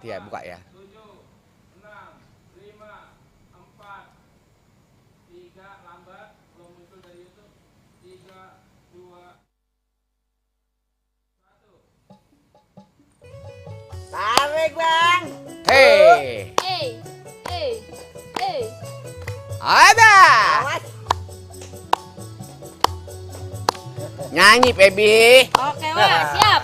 Ya, buka ya. 7, 6, 5, 4, 3, lambat, belum muncul dari YouTube. 3, 2, 1. Tarik bang. Hei, ada. Awas. Nyanyi, Pebi. Oke, wah, siap.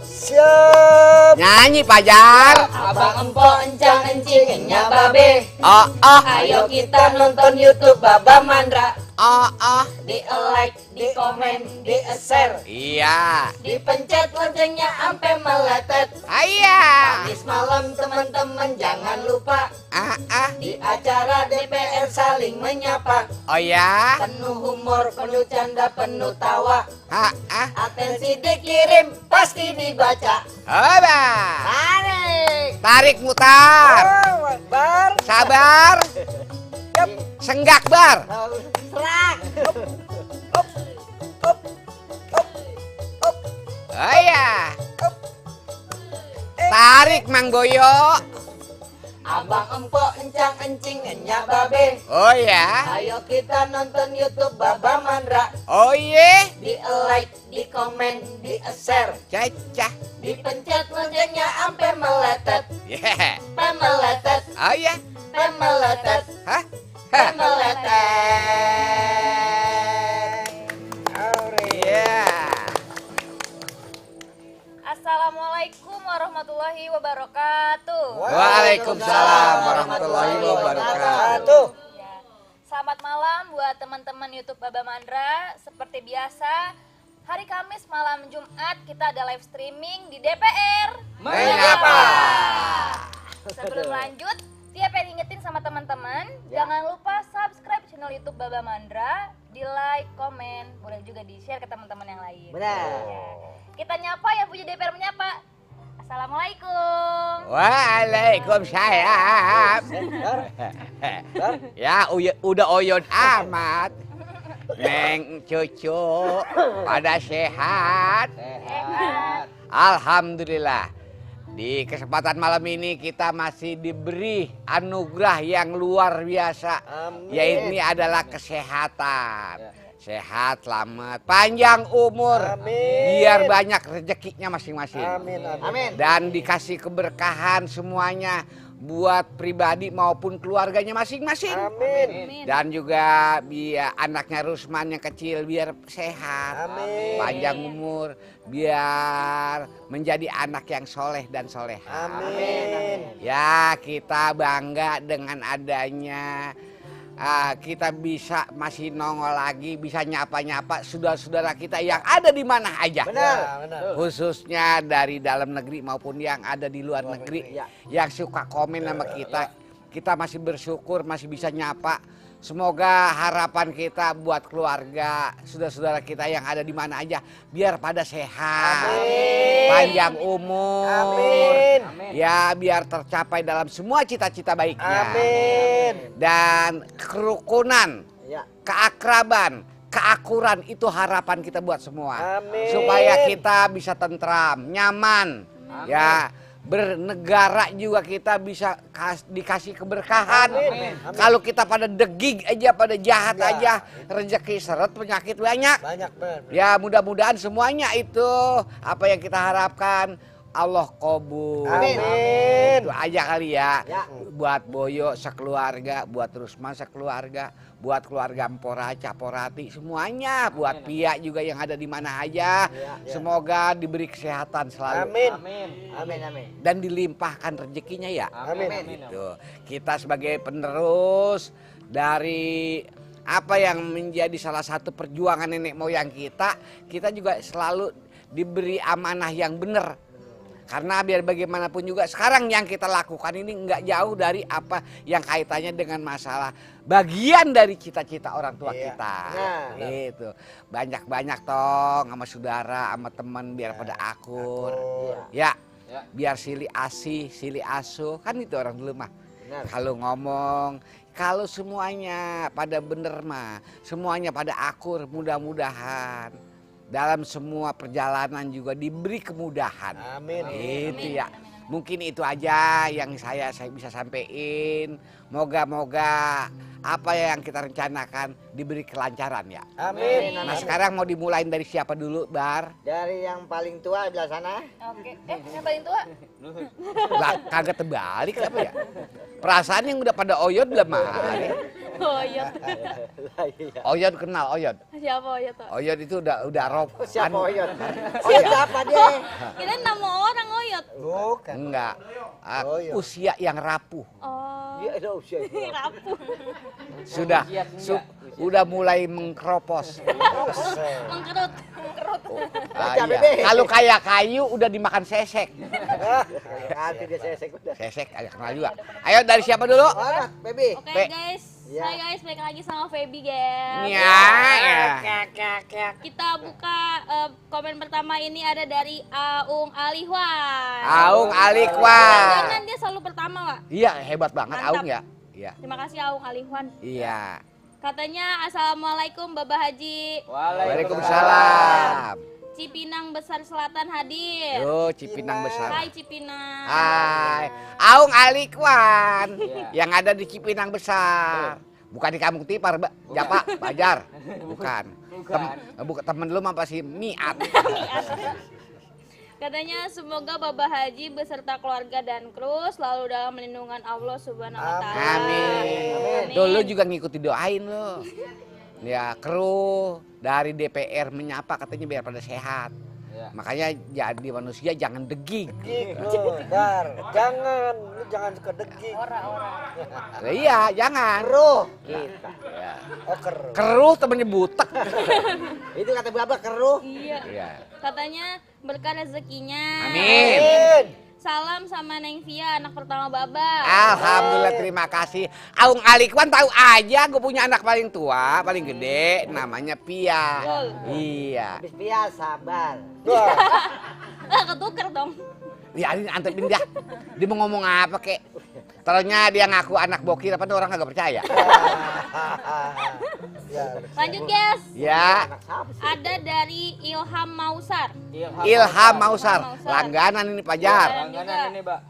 Siap. Nyanyi, Pajar. Abang empok encang encingnya babe. Oh, oh, Ayo kita nonton YouTube Baba Mandra. oh, oh. Di like, di komen, di share. Iya. Dipencet loncengnya sampai meletet. Iya. Kamis malam teman-teman jangan lupa. Di acara DPR saling menyapa. Oh ya. Penuh humor, penuh canda, penuh tawa. Atensi dikirim, pasti dibaca. Oba. Tarik. Tarik mutar. Oh, bar. Sabar. Siap. Senggak bar. Serak. Up. Up. Up. Up. Oh ya. Tarik Mang Boyo. Abang empok encang encingnya babe. Oh ya. Ayo kita nonton YouTube Baba Mandra. Oh ye. Di like, di komen, di share. Cacah. Dipencet loncengnya sampai meletet. Yeah. Pemeletet, Oh ya. pemeletet, Hah? pemeletet. Iya. Assalamualaikum warahmatullahi wabarakatuh. Waalaikumsalam warahmatullahi wabarakatuh. Ya. Selamat malam buat teman-teman YouTube Baba Mandra. Seperti biasa, hari Kamis malam Jumat kita ada live streaming di DPR. Menyapa. Sebelum lanjut, Tia pengen ingetin sama teman-teman, jangan lupa subscribe channel YouTube Baba Mandra, di like, komen, boleh juga di share ke teman-teman yang lain. Benar. Ya. Kita nyapa yang punya DPR menyapa. Assalamualaikum. Waalaikumsalam. Ya udah oyod amat. Neng cucu pada sehat. Alhamdulillah. Di kesempatan malam ini kita masih diberi anugerah yang luar biasa. Amin. Yaitu adalah kesehatan. Sehat, selamat, panjang umur. Amin. Biar banyak rezekinya masing-masing. Amin. Amin. Dan dikasih keberkahan semuanya buat pribadi maupun keluarganya masing-masing. Amin. Dan juga biar anaknya Rusman yang kecil biar sehat, Amin. panjang umur, biar menjadi anak yang soleh dan soleha. Amin. Ya, kita bangga dengan adanya kita bisa masih nongol lagi, bisa nyapa-nyapa saudara-saudara kita yang ada di mana aja. Benar. Benar. Khususnya dari dalam negeri maupun yang ada di luar negeri, ya. yang suka komen sama kita. Kita masih bersyukur masih bisa nyapa. Semoga harapan kita buat keluarga, saudara-saudara kita yang ada di mana aja biar pada sehat, Amin. panjang umur. Amin. Ya, biar tercapai dalam semua cita-cita baiknya. Amin. Dan kerukunan, Ya. keakraban, keakuran itu harapan kita buat semua. Amin. Supaya kita bisa tentram, nyaman. Ya, bernegara juga kita bisa dikasih keberkahan. Amin. Kalau kita pada degig aja, pada jahat Ya, aja, rezeki seret, penyakit banyak. Banyak benar. Ya, mudah-mudahan semuanya itu apa yang kita harapkan Allah kabul. Amin. Itu aja kali ya. Ya. Buat Boyo sekeluarga, buat Rusman sekeluarga, buat keluarga Emporaca, Porati semuanya, buat Pia juga yang ada di mana aja. Ya. Semoga diberi kesehatan selalu. Amin. Amin. Amin. Dan dilimpahkan rezekinya ya. Amin. Gitu. Kita sebagai penerus dari apa yang menjadi salah satu perjuangan nenek moyang kita juga selalu diberi amanah yang benar. Karena biar bagaimanapun juga sekarang yang kita lakukan ini nggak jauh dari apa yang kaitannya dengan masalah bagian dari cita-cita orang tua Iya. kita. Nah. Gitu. Banyak-banyak tong sama saudara, sama teman biar pada akur. Ya. Biar silih asih, silih asuh, kan itu orang dulu mah. Benar. Kalau ngomong, kalau semuanya pada bener mah, semuanya pada akur, mudah-mudahan dalam semua perjalanan juga diberi kemudahan. Amin. Itu ya. Mungkin itu aja yang saya bisa sampaikan. Moga-moga apa yang kita rencanakan diberi kelancaran ya. Amin. Nah sekarang mau dimulai dari siapa dulu, Bar? Dari yang paling tua belah sana. Oke. Yang paling tua? Lah kagak terbalik apa ya? Perasaan yang udah pada Oyod belum hari. Oyot. Iya. Oyod kenal Oyod. Siapa Oyot? Oyod itu udah rob. Siapa Oyot? Oyot siapa deh? Kirain nama orang Oyot. Bukan. Enggak. Oyod. Usia yang rapuh. Oh. Dia ada usia itu. Rapuh. Sudah udah mulai mengkeropos. Mengkerut. Ah, iya. Kalau kayak kayu udah dimakan sesek. Nanti dia sesek udah. Sesek ayo kenal juga. Ayo dari siapa dulu? Mana, baby? Oke Pe- guys, Ya. hai guys, balik lagi sama Feby guys. Ya. Kita buka komen pertama ini ada dari Aung Alihwan. Aung Alikwan. Jangan dia selalu pertama, Pak. Iya hebat banget Mantap. Aung ya. Iya. Terima kasih Aung Alihwan. Iya. Katanya Assalamualaikum Bapak Haji. Waalaikumsalam. Cipinang Besar Selatan hadir. Yo Cipinang besar. Hai Cipinang. Hai. Aung Alikwan. Yang ada di Cipinang besar. Bukan di Kampung Tipar, Japa, Bajar. Bukan. Bukan temen lu mah pasti Miat. Katanya semoga Bapak Haji beserta keluarga dan kru selalu dalam lindungan Allah Subhanahu wa taala. Amin. Tuh lu juga ngikuti doain lu. Ya kru dari DPR menyapa katanya biar pada sehat. Makanya jadi manusia jangan deging. Dar, jangan, lu jangan suka deging. Nah, iya, jangan. Keruh kita. Ya. Oh keruh. Keruh temennya butek. Itu kata Baba keruh. Iya. Iya. Katanya berkah rezekinya. Amin. Salam sama Neng Via, anak pertama Baba. Alhamdulillah terima kasih. Aung Alikwan tahu aja gue punya anak paling tua, paling gede, namanya Pia. Betul. Iya. Habis biasa sabar. Ketuker dong. Ya ini antepin dia. Dia mau ngomong apa kek? Ternyata dia ngaku anak bokir apa tuh orang kagak percaya. Lanjut guys. Ya. Ada dari Ilham Mausar. Ilham Mausar. Langganan ini Pajar. Langganan ini, Mbak.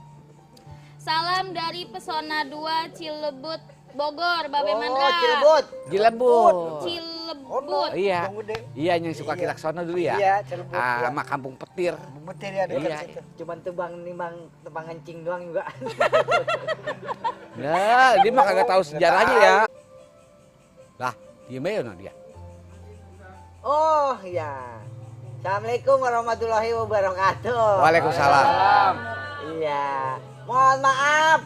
Salam dari Pesona 2 Cilebut Bogor, Babe Mandra. Cilebut. Cilebut. Cilebut. Iya. Bang Gede. Iya yang suka Iya. kirak sono dulu ya. Iya, Cilebut. Ah, Iya. sama Kampung Petir. Betir ya dekat Iya. situ. Cuman tebang ngencing doang juga. Nah, dia mah kagak tahu sejarahnya ya. Lah, diem aja no dia. Oh iya. Assalamualaikum warahmatullahi wabarakatuh. Waalaikumsalam. Iya. Mohon maaf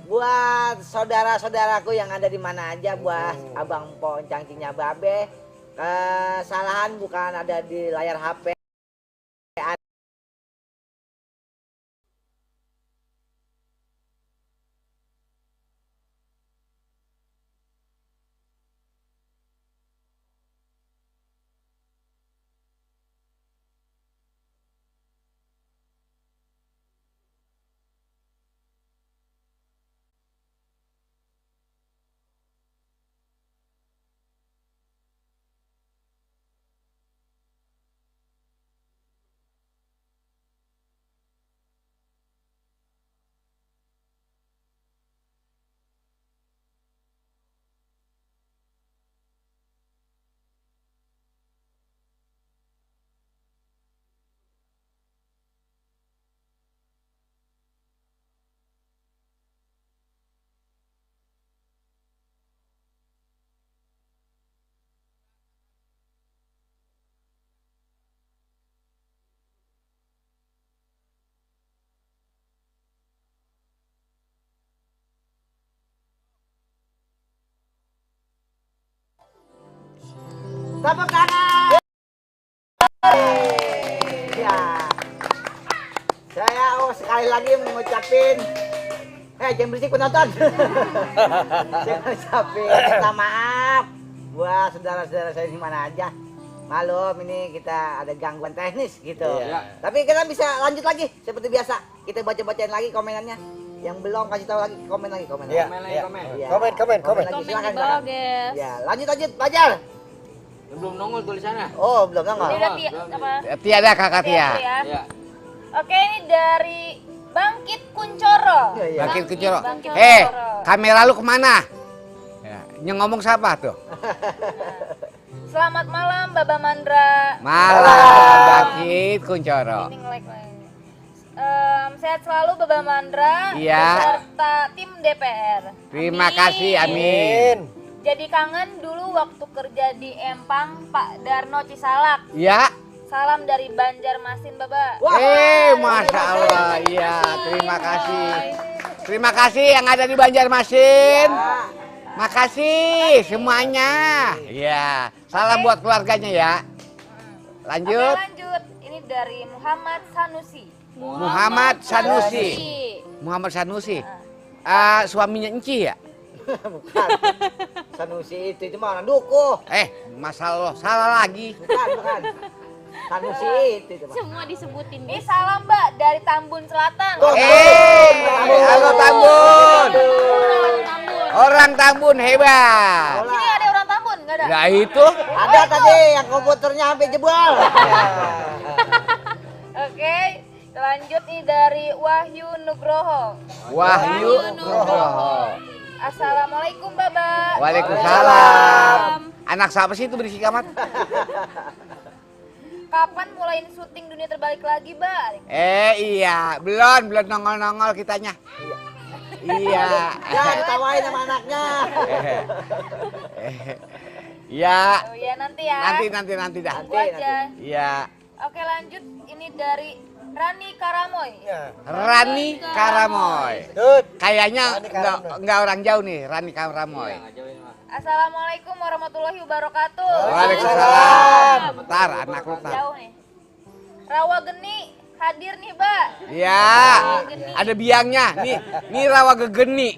buat saudara-saudaraku yang ada di mana aja, buat Abang Po cangcingnya Babe. Kesalahan bukan ada di layar HP. Tepuk tangan. Ya. Saya sekali lagi mengucapin jangan berisik penonton. Saya mengucapin minta maaf buat saudara-saudara saya di mana aja. Malum ini kita ada gangguan teknis gitu. Iya. Tapi kita bisa lanjut lagi seperti biasa. Kita baca-bacain lagi komenannya. Yang belum kasih tahu lagi komen lagi. Iya. Iya. Komen. Iya. Komen. lagi, Komen silakan, di bawah silakan. guys. Ya, lanjut Bajar. Belum nongol tulisannya. Oh, belum nongol. Ini udah apa? Tiada kakak Tia. Ya. Ya. Oke, ini dari Bangkit Kuncoro. Iya, iya. Bangkit Kuncoro. Bangkit Eh, Kuncoro. kamera lu kemana? Ya, yang ngomong siapa tuh? Selamat malam Baba Mandra. Malam Bangkit Kuncoro. Ini nge-like lagi. Sehat selalu Baba Mandra Iya. beserta tim DPR. Terima Amin. kasih, amin. Jadi kangen dulu waktu kerja di Empang Pak Darno Cisalak. Ya. Salam dari Banjarmasin Baba. Wah. Masya Allah, iya, terima kasih. Terima kasih yang ada di Banjarmasin. Makasih semuanya. Iya, salam buat keluarganya ya. Oke, Lanjut, lanjut. Ini dari Muhammad Sanusi. Muhammad Sanusi. Muhammad Sanusi. Suaminya Enci ya? Bukan. Sanusi itu mah orang dukuh. Masalah salah lagi. Bukan. Sanusi itu mah. Semua disebutin. Ini salam Mbak dari Tambun Selatan. Halo Tambun. Orang Tambun hebat. Sini ada orang Tambun, nggak ada? Nah itu. Ada tadi yang komputernya sampai jebol. Oke, lanjut nih dari Wahyu Nugroho. Wahyu Nugroho. Assalamualaikum Baba. Waalaikumsalam. Anak siapa sih itu berisik amat? Kapan mulain syuting Dunia Terbalik lagi, Ba? Iya, belum nongol-nongol kitanya. Iya. Ya ditawain sama anaknya. Iya. Oh ya nanti ya. Nanti dah. Tunggu aja. Iya. Oke lanjut, ini dari Rani Karamoy. Rani Karamoy. Tut. Kayaknya Rani Karamoy. enggak orang jauh nih, Rani Karamoy. Iya, nggak jauh ini mah. Assalamualaikum warahmatullahi wabarakatuh. Waalaikumsalam. Bentar, anak lu tar. Jauh nih. Rawa Geni hadir nih, Ba. Iya. Ada biangnya. Nih rawa gegeni.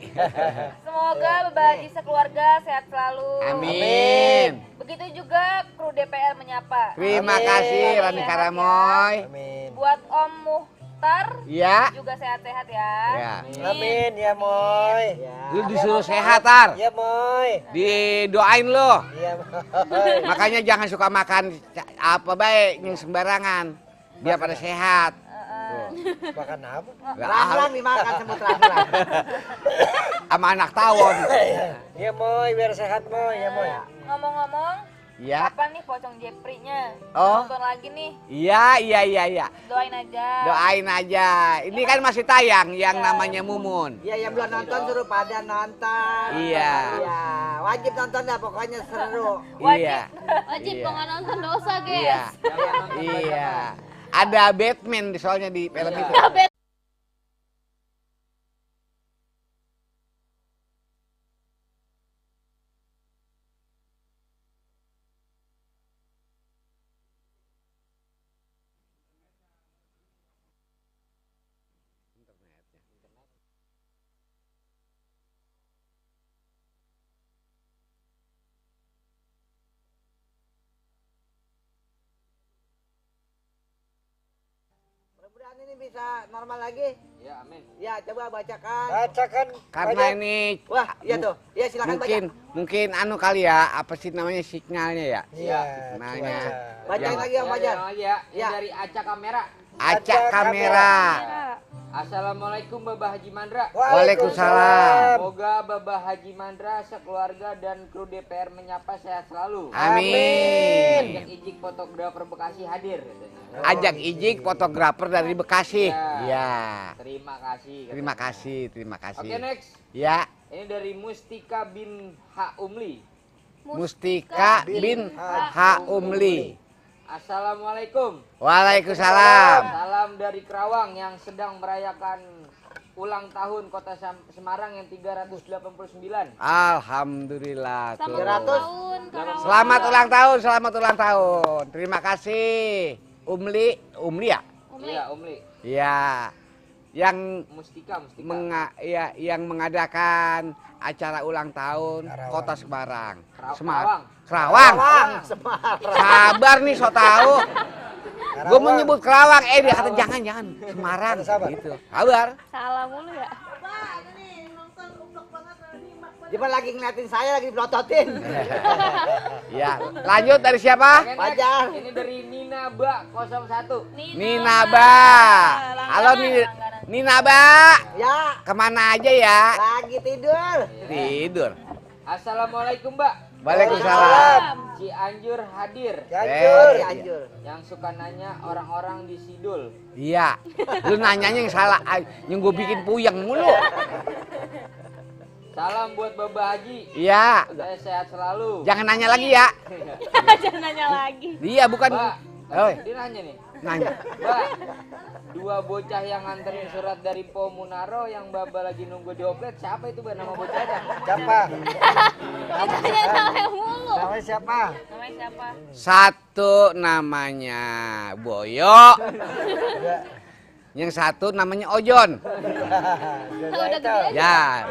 Semoga Baba Haji sekeluarga sehat selalu. Amin. Begitu juga kru DPR menyapa. Terima kasih Rani Karamoy. Amin. Buat Om Muhtar Ya. juga sehat-sehat ya. Ya. Amin ya Moy. Lu disuruh sehat, Tar. Ya Moy. Didoain lo. Iya Moy. Makanya jangan suka makan apa baik yang sembarangan. Biar pada sehat. Makan apa? Lah, Rang-rang dimakan semut rang-rang. sama anak tawon. Ya Moy, biar sehat Moy, ya Moy. Ngomong-ngomong, Ya. kapan nih pocong Jepri-nya? Oh. Nonton lagi nih, Iya. doain aja. Doain aja. Ini kan masih tayang yang namanya Mumun. Iya, yang belum nonton suruh pada nonton. Iya. Iya, wajib nonton dah pokoknya seru. Iya. Wajib Iya. kok nggak nonton dosa, Iya. guys. Iya. Ada Batman soalnya di film itu. Mudah-mudahan ini bisa normal lagi. Ya, amin. Ya, coba bacakan. Karena ini Wah, iya tuh. Iya, silakan mungkin anu kali ya, apa sih namanya signalnya ya? Iya. Signalnya. Bacain lagi Om Fajar. Ya, ini Ya. dari Aca Kamera. Acak kamera. Assalamualaikum Baba Haji Mandra. Waalaikumsalam. Semoga Baba Haji Mandra sekeluarga dan kru DPR menyapa sehat selalu. Amin. Ajak Ijik fotografer Bekasi hadir. katanya. Ajak Ijik fotografer dari Bekasi. Ya. Ya. Terima kasih. katanya. Terima kasih. Oke, next. Ya, Ini dari Mustika bin H. Umli. Mustika bin H. Umli. Assalamualaikum. Waalaikumsalam. Salam dari Kerawang yang sedang merayakan ulang tahun Kota Semarang yang 389. Alhamdulillah. tuh. 300. Selamat ulang tahun. Terima kasih. Umli ya? Iya, Umli. Ya. Yang Mustika. yang mengadakan acara ulang tahun Kota Semarang. Kerawang. Kerawang. Semarang. Sabar nih, so tahu. Gue mau nyebut Kerawang, dia kata jangan Semarang gitu. Sabar. Salah mulu ya. Cuma lagi ngeliatin saya lagi dipelototin. Ya, lanjut dari siapa? Oke, next. Wajar. Ini dari Nina Ba 01. Nina Ba. Halo Nina Ba. Ya, Kemana aja ya? lagi tidur. Tidur. Assalamualaikum Mbak. Waalaikumsalam. Cianjur hadir. Anjur, anjur. Yang suka nanya orang-orang di Sidul. Iya. Lu nanyanya yang salah, yang gue bikin puyeng mulu. Salam buat Baba Haji. Iya. Saya sehat selalu. Jangan nanya lagi ya. Jangan nanya lagi. Dia bukan. Mbak, Oh, dia nanya nih. nanya. Mbak, dua bocah yang nganterin surat dari Po Munaro yang Baba lagi nunggu di oplet, siapa itu Mbak nama bocahnya? Siapa? Tanya namanya mulu. Namanya siapa? Namanya siapa? Satu namanya Boyo. Yang satu namanya Ojon. Udah gede. Ya.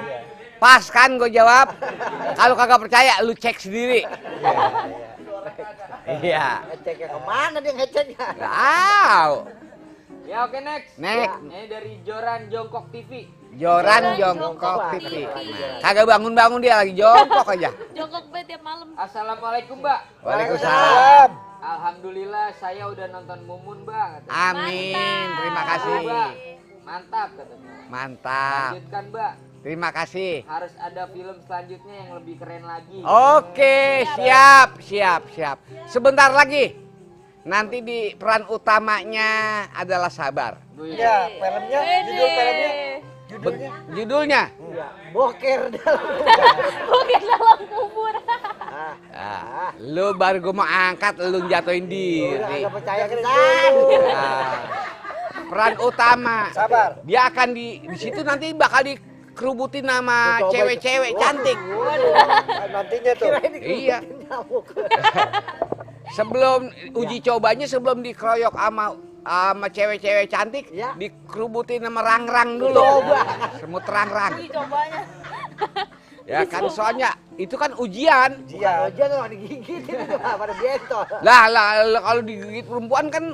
Pas kan gue jawab. Kalau kagak percaya lu cek sendiri. Iya. Ngeceknya kemana dia ngeceknya? Tahu. Ya oke next. Next. Ini dari Joran Jongkok TV. Joran jongkok TV. Kagak bangun-bangun dia lagi jongkok aja. Jongkok be tiap malam. Assalamualaikum Mbak. Waalaikumsalam. Alhamdulillah saya udah nonton Mumun Mbak. Amin. Terima kasih. Mbak, mantap katanya. Mantap. Lanjutkan Mbak. Terima kasih. Harus ada film selanjutnya yang lebih keren lagi. Oke, siap. Sebentar lagi. Nanti di peran utamanya adalah Sabar. Ya, filmnya, judul filmnya. Judulnya? Boker dalam. Bukan dalam kubur. Ah, lu baru gue mau angkat, lu jatuhin diri. Enggak percaya kan? Ah, peran utama. Sabar. Dia akan di situ nanti bakal dikerubutin sama cewek-cewek cantik. Nantinya tuh. Iya. Sebelum uji cobanya, sebelum dikeroyok sama cewek-cewek cantik, Ya. dikerubutin sama rang-rang dulu. Semut rang-rang. Ih, cobanya. Ya kan soalnya itu kan ujian. Iya. Aja tuh digigit itu pada bentol. Lah kalau digigit perempuan kan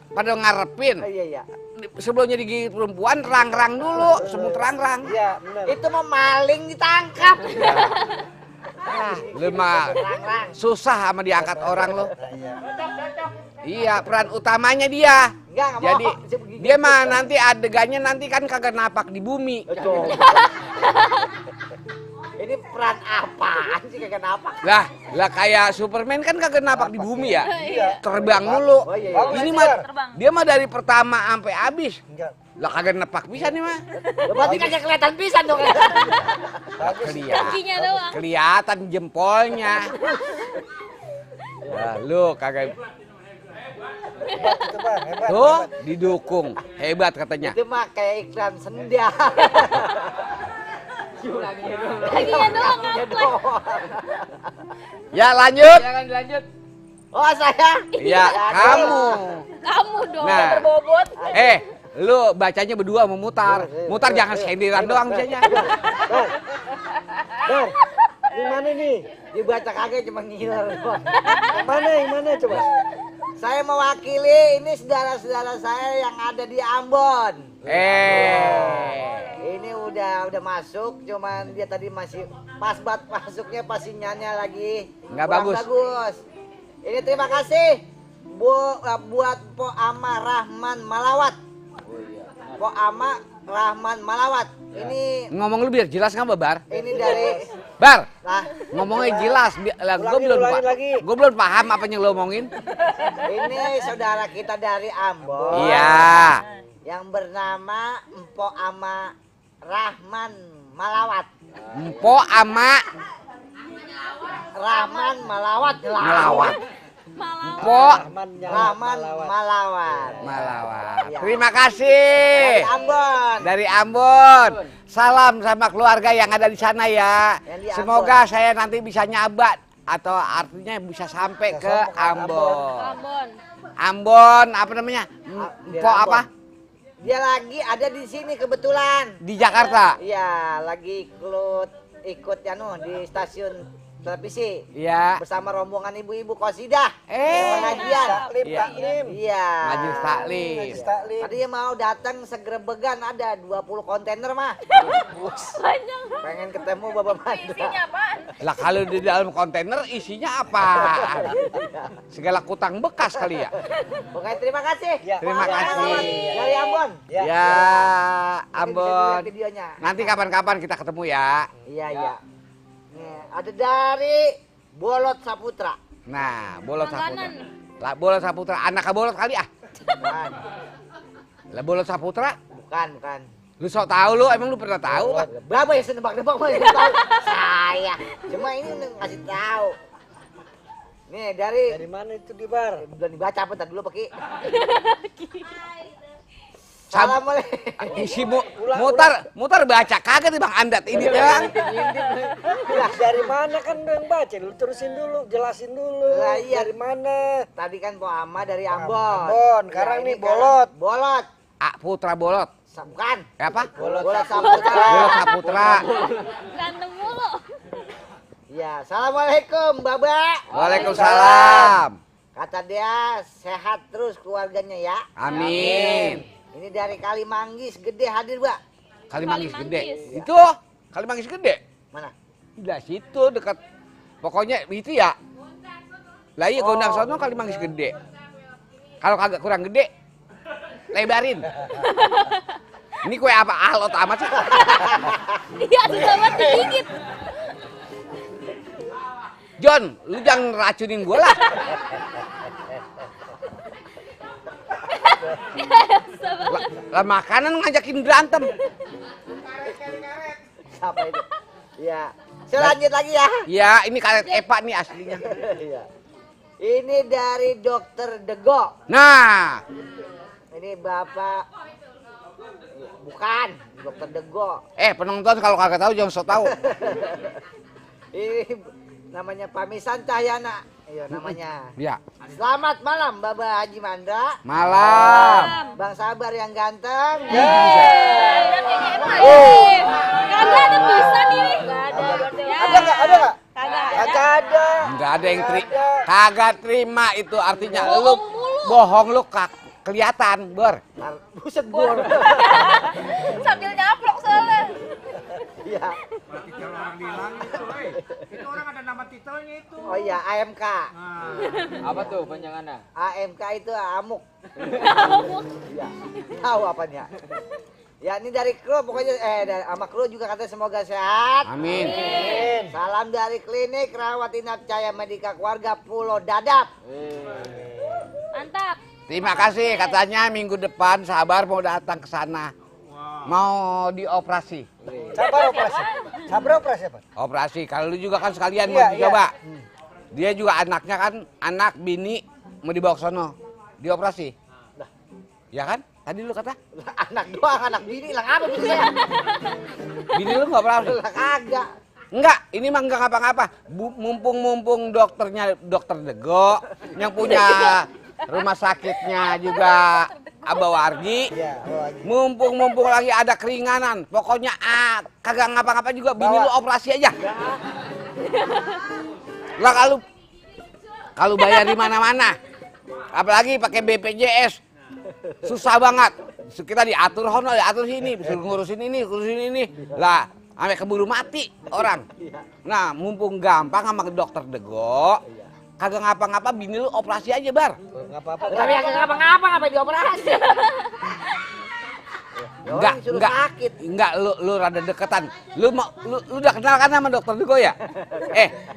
pada ngarepin. Iya. Sebelumnya digigit perempuan rang-rang dulu, semut rang-rang. Iya, benar. Itu mah maling ditangkap. Ah, lu mah susah sama diangkat orang lo. Iya, peran utamanya dia. Enggak mau. Jadi dia mah nanti adegannya nanti kan kagak napak di bumi. Betul. Ini peran apaan sih kagak napak? Lah kayak Superman kan kagak napak di bumi ya. Iya. Terbang mulu. Oh, iya. Ini mah Terbang. dia mah dari pertama sampai habis. Enggak. Lah kagak nepak bisa nih mah. Berarti kagak kelihatan pisan dong. Kakinya doang. Kelihatan jempolnya. Nah, lu kagak tuh didukung hebat katanya. Itu mah kayak iklan sendia. Kakinya doang Ya ngaplek. doang. Ya lanjut. Silakan dilanjut. Oh saya? Ya kamu. Kamu dong Nah. berbobot. Lu bacanya berdua mau mutar. Mutar jangan sendiran doang misalnya. Bar, gimana nih? Dibaca kagak cuma ngiler doang. Yang mana coba? Saya mewakili ini saudara-saudara saya yang ada di Ambon. Ini udah masuk, cuman dia tadi masih pas banget masuknya pas sinyalnya lagi Nggak kurang bagus. Ini terima kasih buat Po Ama Rahman Malawat. Po Ama Rahman Malawat. Ini Ngomong lu biar jelas nggak Bar? ini dari Bar, nah, ngomongnya jelas. Lah Ulangin. gue belum paham apa yang lu omongin. ini saudara kita dari Ambon. Iya. Yang bernama Empo Ama Rahman Malawat. Empo ama Rahman Malawat. melawat. Malah Empo Rahman Malawat. melawat. Iya. Terima kasih. Dari Ambon. Dari Ambon. Salam sama keluarga yang ada di sana ya. Yang di Semoga saya nanti bisa nyabat atau artinya bisa sampai ke Ambon. Ambon. Ambon apa namanya? Di Empo Ambon. apa? Dia lagi ada di sini kebetulan. Di Jakarta. Iya, lagi ikut di stasiun televisi. Iya. Bersama rombongan ibu-ibu Qasidah. Pengajian. Iya. Iya. Majelis taklim. Tadinya mau datang segrebegan ada 20 kontainer mah. Banyak. Pengen ketemu Bapak Mandra. Isinya apaan? Lah kalau di dalam kontainer isinya apa? Segala kutang bekas kali ya. Oke, terima kasih. Terima kasih. Dari Ambon. Ya, Ambon. Ambon. Videonya. Nanti kapan-kapan kita ketemu ya. Iya, iya. Nih, ada dari Bolot Saputra. Nah, Bolot Saputra. Langganan. Lah, Bolot Saputra, anak Bolot kali ah. Bukan. Lah Bolot Saputra, Bukan. lu sok tahu lu, emang lu pernah tahu ah? Berapa ya senebak-nebak mah yang tahu? Saya. Cuma ini ngasih tahu. Nih dari mana itu di bar? belum dibaca apa tadi dulu Peki. Sab- Assalamualaikum. Isi mutar baca kagak nih Bang Andat ini doang. Dari mana kan yang baca? Lu terusin dulu, jelasin dulu. Lah, iya. Dari mana? Tadi kan Po Ama dari Ambon. Ambon, sekarang ini nih Bolot. Bolot. Putra Bolot. Bukan. Apa? Bolot Saputra. Bolot Saputra. Ganteng mulu. Ya, assalamualaikum Baba. Waalaikumsalam. Kata dia sehat terus keluarganya ya. Amin. Ini dari Kalimanggis gede hadir, Mbak. Kalimanggis gede. Kalimanggis. Itu Kalimanggis gede. Mana? Lah situ dekat. Pokoknya itu ya. Lah iya gondang sono Kalimanggis gede. Kalau kagak kurang gede, lebarin. Ini kue apa alot amat sih? Iya, susah banget digigit. John, lu jangan racunin gue lah. Lah makanan ngajakin berantem. Siapa itu? Ya. Saya lanjut lagi ya. Ya, ini karet Epa nih aslinya. Iya. Ini dari Dokter Dego. Nah, Ini Bapak bukan Dokter Dego. penonton kalau kagak tahu jangan sok tahu. Ini namanya Pamisan Cahyana. Iya namanya. Ya, Selamat malam Bapak Haji Mandra. malam. Bang Sabar yang ganteng. Kagak ada bisa nih. Gak ada. Ada nggak? Ada nggak? Kagak Kagak ada. Enggak ada yang kagak terima itu artinya lu Bohong mulu. bohong lu kelihatan, Bor. Buset bor. Sambil nyaplok soalnya. Iya. Itu orang ada nama titelnya itu. Oh iya AMK. Apa tuh panjangannya? AMK itu amuk. Iya. Tahu apanya? Ya ini dari kru pokoknya dari sama kru juga katanya semoga sehat. Amin. Salam dari klinik rawat inap Cahaya Medika Keluarga Pulau Dadap. Mantap. Terima kasih katanya minggu depan Sabar mau datang ke sana. Mau dioperasi. Sabar operasi. Sabar operasi apa? Operasi. Kalau lu juga kan sekalian Iya, mau iya. dicoba. Dia juga anaknya kan anak bini mau dibawa ke sono. Dioperasi. Ya kan? Tadi lu kata? Anak doang, anak bini lah apa bisa? Bini lu nggak operasi? Lah kagak. Enggak, ini mah enggak ngapa-ngapa. Mumpung dokternya Dokter Dego yang punya rumah sakitnya juga Abawargi. Iya, Mumpung lagi ada keringanan. Pokoknya kagak ngapa-ngapa juga bini lu operasi aja. Lah kalau bayar di mana-mana. Apalagi pakai BPJS. Susah banget. Kita diatur hono, diatur sini, disuruh ngurusin ini. Lah, sampai keburu mati orang. Nah, mumpung gampang sama Dokter Dego, kagak ngapa-ngapa bini lu operasi aja, Bar. nggak apa-apa. Tapi yang ngapa-ngapa ngapain dioperasi? Enggak, disuruh enggak. sakit. Enggak, lu rada deketan. Lu udah kenal kan sama Dokter Dego ya?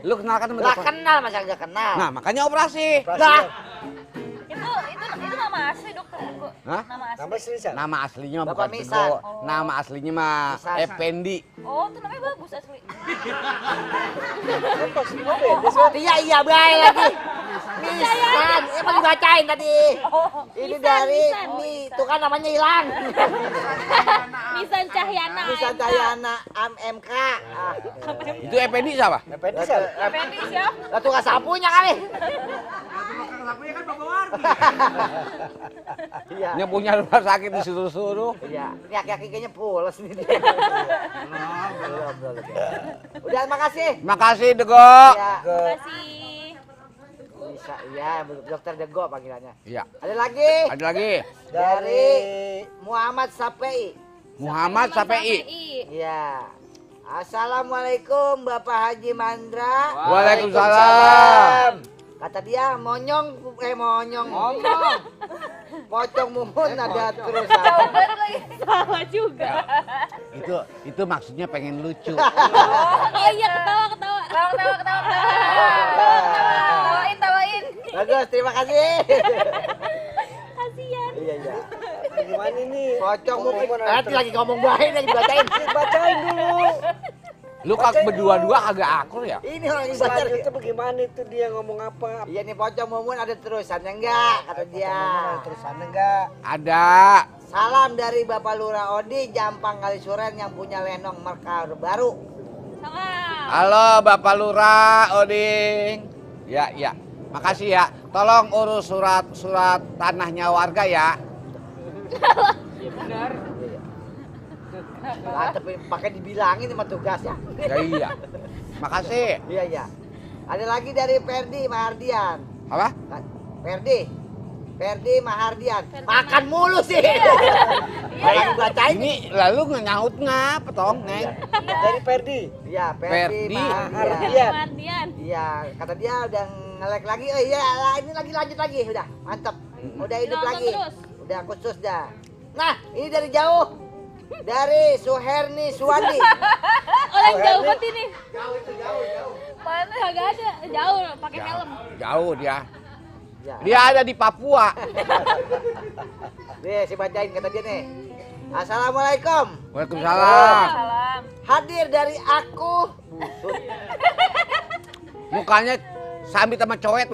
Lu kenal kan sama Lah Dokter? kenal masa nggak kenal? Nah, makanya operasi. Lah, Itu nama asli dokter Dego. Hah? Nama asli. Nama istri Nama aslinya mah Bapak bukan Misan. Dego. Nama aslinya mah Misan. Effendi. Oh, itu namanya bagus asli. iya baik lagi. Misan, emang dibacain tadi. Ini Misan, dari Misan. nih, itu kan namanya hilang. Misan Cahyana. Nisa Cahyana MK. Itu Effendi siapa? Effendi siapa? Effendi siapa? Lah tukang sapunya kali. Tukang sapunya kan Bapak Wardi. Iya. Ini punya rumah sakit disuruh-suruh. Iya, ini aki-aki kayaknya pules nih dia. Belum. Udah, makasih. Makasih Dego. Iya, Terima kasih. bisa. Iya, dokter Dego panggilannya. Iya. Ada lagi Ada lagi. dari Muhammad Sapei. Muhammad Sapei. Iya. Assalamualaikum Bapak Haji Mandra. Waalaikumsalam. Kata dia monyong. Pocong mumun ada terus. Salah juga. Itu maksudnya pengen lucu. Oh iya, ketawa. Tawain. Bagus, terima kasih. Kasihan. Iya. Gimana ini? Pocong mumun. Lagi ngomong baik lagi bacain. Bacain dulu. Lu berdua-dua kagak akur ya? Ini orang yang baca. Selanjutnya bagaimana itu dia ngomong apa? Iya nih pocong mumun ada terusannya enggak? Kata dia. Terusannya enggak? Ada. Salam dari Bapak Lurah Odi Jampang Kalisuren yang punya lenong marka baru. Salam. Halo Bapak Lurah Oding. Ya. Makasih ya. Tolong urus surat tanahnya warga ya. Iya benar. Lah tapi pakai dibilangin sama tugasnya. Ya iya. Makasih. Iya. Ada lagi dari Ferdi Mahardian. Apa? Ferdi Mahardian. Makan mulu sih. Lagi bacain Ini nih. lalu nyaut ngapa tong, Neng? Dari Ferdi. Iya, Ferdi Ferdi Mahardian. Mahardian. Mardian. Iya, kata dia udah nge-like lagi. Oh iya, lah, ini lagi lanjut lagi. Udah, mantap. Udah hidup Nonton lagi. terus. Udah khusus dah. Nah, ini dari jauh. Dari Suherni Suwandi. Orang jauh banget ini. Jauh. Mana kagak ada. Jauh pakai helm. Jauh dia. Ya. Dia ada di Papua. Nih, si bacain kata dia nih. Assalamualaikum. Waalaikumsalam. Salam. Hadir dari aku. Busut. Mukanya sambit sama coet.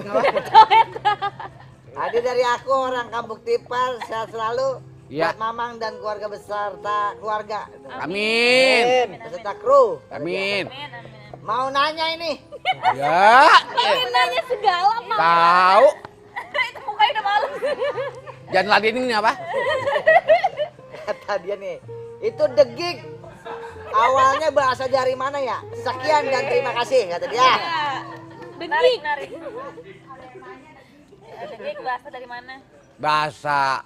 Hadir dari aku orang Kampung Tipar. Sehat selalu. Iya. Buat Mamang dan keluarga beserta keluarga. Amin. Beserta kru. Amin. Mau nanya ini. Ya. Pakai nanya segala, Mak. Tahu. Itu mukanya udah malu. Jangan ladenin ini apa? Kata dia nih. Itu The Gig. Awalnya bahasa dari mana ya? Sekian dan terima kasih kata dia. Dengik. Dengik bahasa dari mana? Bahasa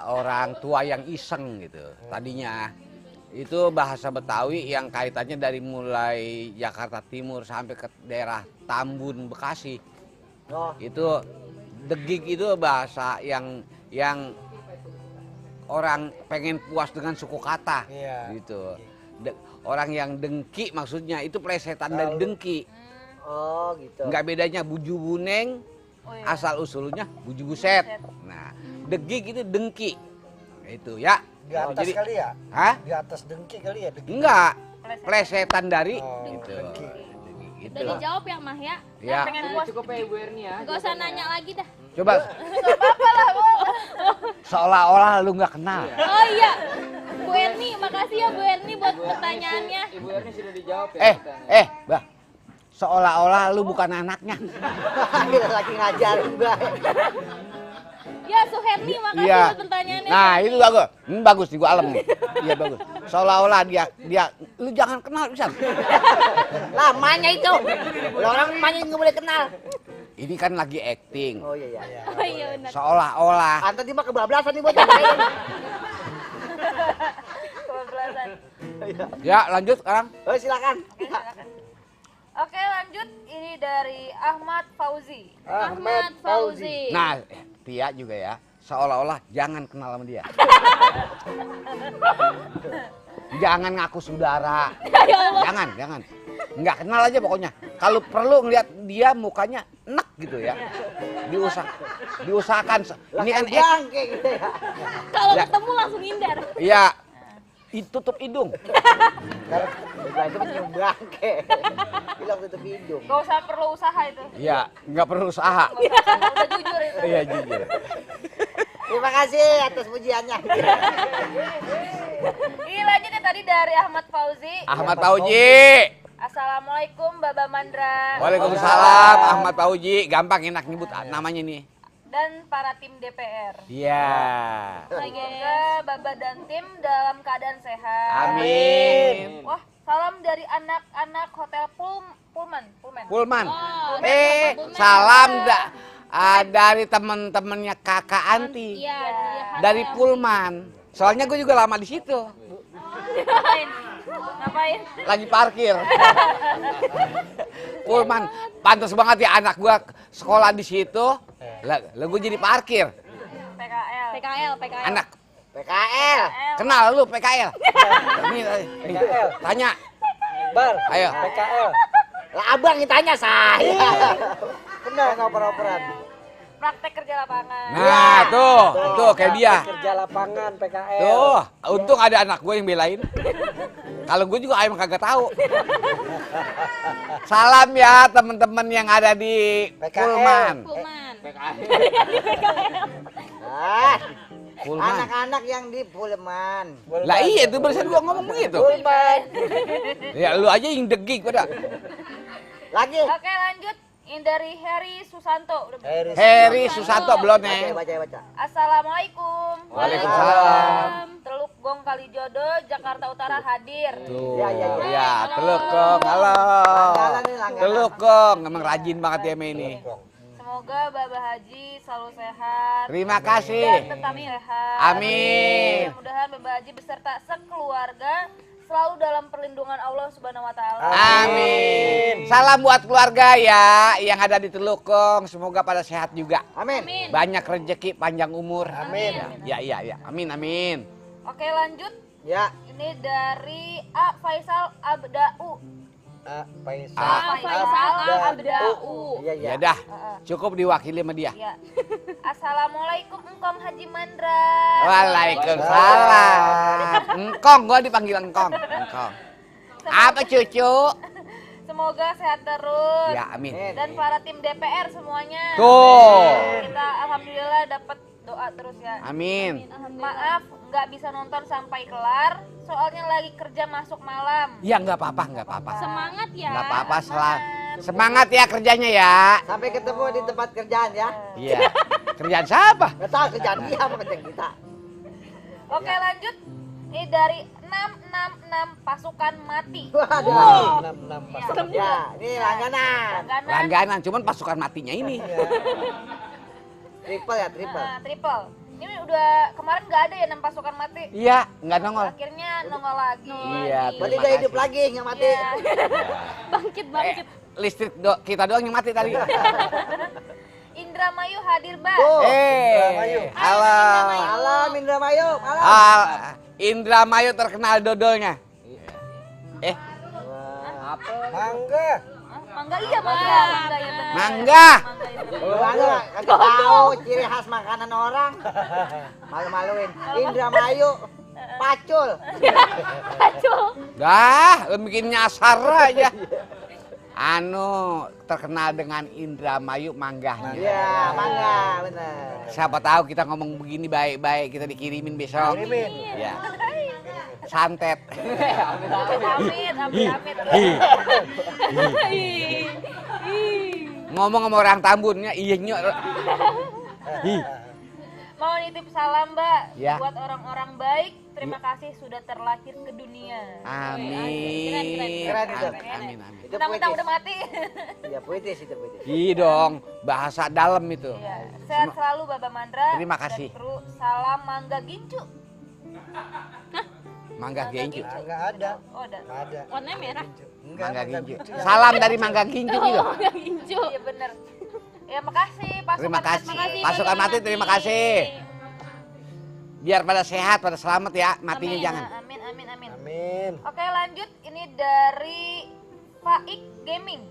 orang tua yang iseng gitu. Tadinya itu bahasa Betawi yang kaitannya dari mulai Jakarta Timur sampai ke daerah Tambun, Bekasi. Oh, Itu degik itu bahasa yang orang pengen puas dengan suku kata. Iya. Gitu. Orang yang dengki maksudnya itu plesetan dari dengki. oh gitu. Nggak bedanya buju buneng, asal usulnya buju buset. Nah, degik itu dengki. Itu ya. Di atas kali ya? Hah? Di atas dengki kali ya? Dengki. Enggak. Plesetan dari Oh, gitu. dengki. Gitu. Udah dijawab ya, Mah ya? Ya. Pengen puas. Cukup ya Ibu Erni ya. Gak usah nanya lagi dah. Coba Gak apa-apa lah, Bu. seolah-olah lu nggak kenal. Oh iya. Bu Erni, makasih ya Bu Erni buat pertanyaannya. Ibu Erni sudah dijawab ya. Bah. Seolah-olah lu bukan anaknya. Kita lagi ngajarin Mbak. Ya, Suherni, makasih Iya. buat pertanyaannya. Nah, itu bagus. Ini bagus nih gua alam nih. Iya bagus. Seolah-olah dia lu jangan kenal bisa. Lamanya itu. Lah orang namanya nggak boleh kenal. Ini kan lagi acting. Oh iya. Oh iya benar. Seolah-olah. Antar dia mah kebablasan nih buat Kebablasan. Ya, lanjut sekarang. Oh silakan. Oke, lanjut. Ini dari Ahmad Fauzi. Ahmad Fauzi. Nah, Tia juga ya. Seolah-olah jangan kenal sama dia. Jangan ngaku saudara. Jangan. Nggak kenal aja pokoknya. Kalau perlu ngeliat dia mukanya enek gitu ya. Diusahakan. Ini kan bangke gitu ya. Kalau Ya. ketemu langsung hindar. Iya. Tutup hidung. Nah, itu menyium bangke. Bilang tutup hidung. Gak usah perlu usaha itu. Iya, nggak perlu usaha. Udah jujur itu. Iya jujur. Terima kasih atas pujiannya. Ini lanjut dari Ahmad Fauzi. Ahmad Fauji. Assalamualaikum Baba Mandra. Waalaikumsalam Ahmad Fauji. Gampang enak nyebut namanya nih. Dan para tim DPR. Iya. Semoga Baba dan tim dalam keadaan sehat. Amin. Wah, salam dari anak-anak Hotel Pullman. Pulman. Salam dari temen-temennya kakak Anti. Iya, Dari Pulman. Soalnya gue juga lama di situ. Ngapain? Lagi parkir. Pulman. Pantas banget ya anak gue sekolah di situ. Lah gue jadi parkir. PKL. Anak PKL. kenal lu PKL. Ini, PKL. tanya. Bar, Ayo. PKL. Lah abang yang tanya saya. Benar oper-operan. Praktek kerja lapangan. Nah, tuh kayak dia. Kerja lapangan PKL. Tuh, untung ada anak gue yang belain. Kalau gue juga emang kagak tahu. Salam ya teman-teman yang ada di Pulman. Ah, Pulman. anak-anak yang di Pullman. Lah iya itu barusan gua ngomong begitu. Pulman. Ya lu aja yang degik pada. Lagi. Oke, lanjut. Ini dari Heri Susanto. Heri Susanto belum nih. Baca. Assalamualaikum. Waalaikumsalam. Teluk Gong Kalijodo, Jakarta Utara hadir. Tuh. Ya. Ya, Teluk Gong. Halo. Langganan nih, langganan. Teluk Gong, emang rajin banget ya Me ini. Semoga Baba Haji selalu sehat. Terima kasih. Dan tetap sehat. Amin. Mudah-mudahan Baba Haji beserta sekeluarga selalu dalam perlindungan Allah Subhanahu wa taala. Amin. Salam buat keluarga ya yang ada di Teluk Gong, semoga pada sehat juga. Amin. Banyak rezeki, panjang umur. Amin. Ya. Amin. Oke, lanjut. Ya. Ini dari A Faisal Abdau. Faisal. Abdau. Iya. Ya dah, cukup diwakili sama dia. Ya. Assalamualaikum Engkong Haji Mandra. Waalaikumsalam. Engkong, gua dipanggil Engkong. Apa cucu? Semoga sehat terus. Ya, amin. Dan para tim DPR semuanya. Tuh. Kita alhamdulillah dapat doa terus ya. Amin. Maaf nggak bisa nonton sampai kelar, soalnya lagi kerja masuk malam. Ya nggak apa-apa. Semangat ya. Nggak apa-apa, semangat ya kerjanya ya. Sampai ketemu di tempat kerjaan ya. Iya. Kerjaan siapa? Gak tahu kerjaan dia apa kerjaan kita. Oke, lanjut. Ini dari 666 pasukan mati. Waduh. 6 pas. Ya, ini langganan. Langganan, cuman pasukan matinya ini. Triple ya, triple. Nah, triple. Ini udah kemarin nggak ada ya 6 pasukan mati. Iya, nggak nongol. Akhirnya nongol lagi. Iya, Berarti terima udah hidup kasih. lagi, nggak mati. Iya. Bangkit. Listrik kita doang yang mati tadi. Indramayu hadir, Mbak. Tuh. Halo. Halo, Mindra Mayu. Halo. Indramayu terkenal dodolnya. Mangga. Mangga iya, mangga ya benar. Mangga. Mangga, kagak tahu ciri khas makanan orang. Malu-maluin. Indra Mayu, pacul. Dah, lu bikin nyasar aja. Terkenal dengan Indramayu manggahnya. Iya, mangga, bener. Siapa tahu kita ngomong begini baik-baik, kita dikirimin besok. Ya. Santet. Amit. Ngomong sama orang Tambunnya, iya nyok. Mau nitip salam, Mbak, Ya. buat orang-orang baik. Terima kasih sudah terlahir ke dunia. Amin. Keren itu. Amin. Itu Mentang-mentang puitis. udah mati. Iya, puitis itu puitis. Iya dong, bahasa dalam itu. Iya. Sehat selalu, Baba Mandra. Terima kasih. Dan kru, salam Mangga Gincu. Mangga Gincu. Enggak ada. Oh, ada. Ada. Warnanya merah. Enggak. Mangga Gincu. Salam dari Mangga Gincu juga. Iya bener. Ya makasih pasukan Terima kasih. mati. Pasukan mati terima kasih. Biar pada sehat, pada selamat ya, matinya Amin, jangan. Amin. Amin. Oke, lanjut. Ini dari Faik Gaming.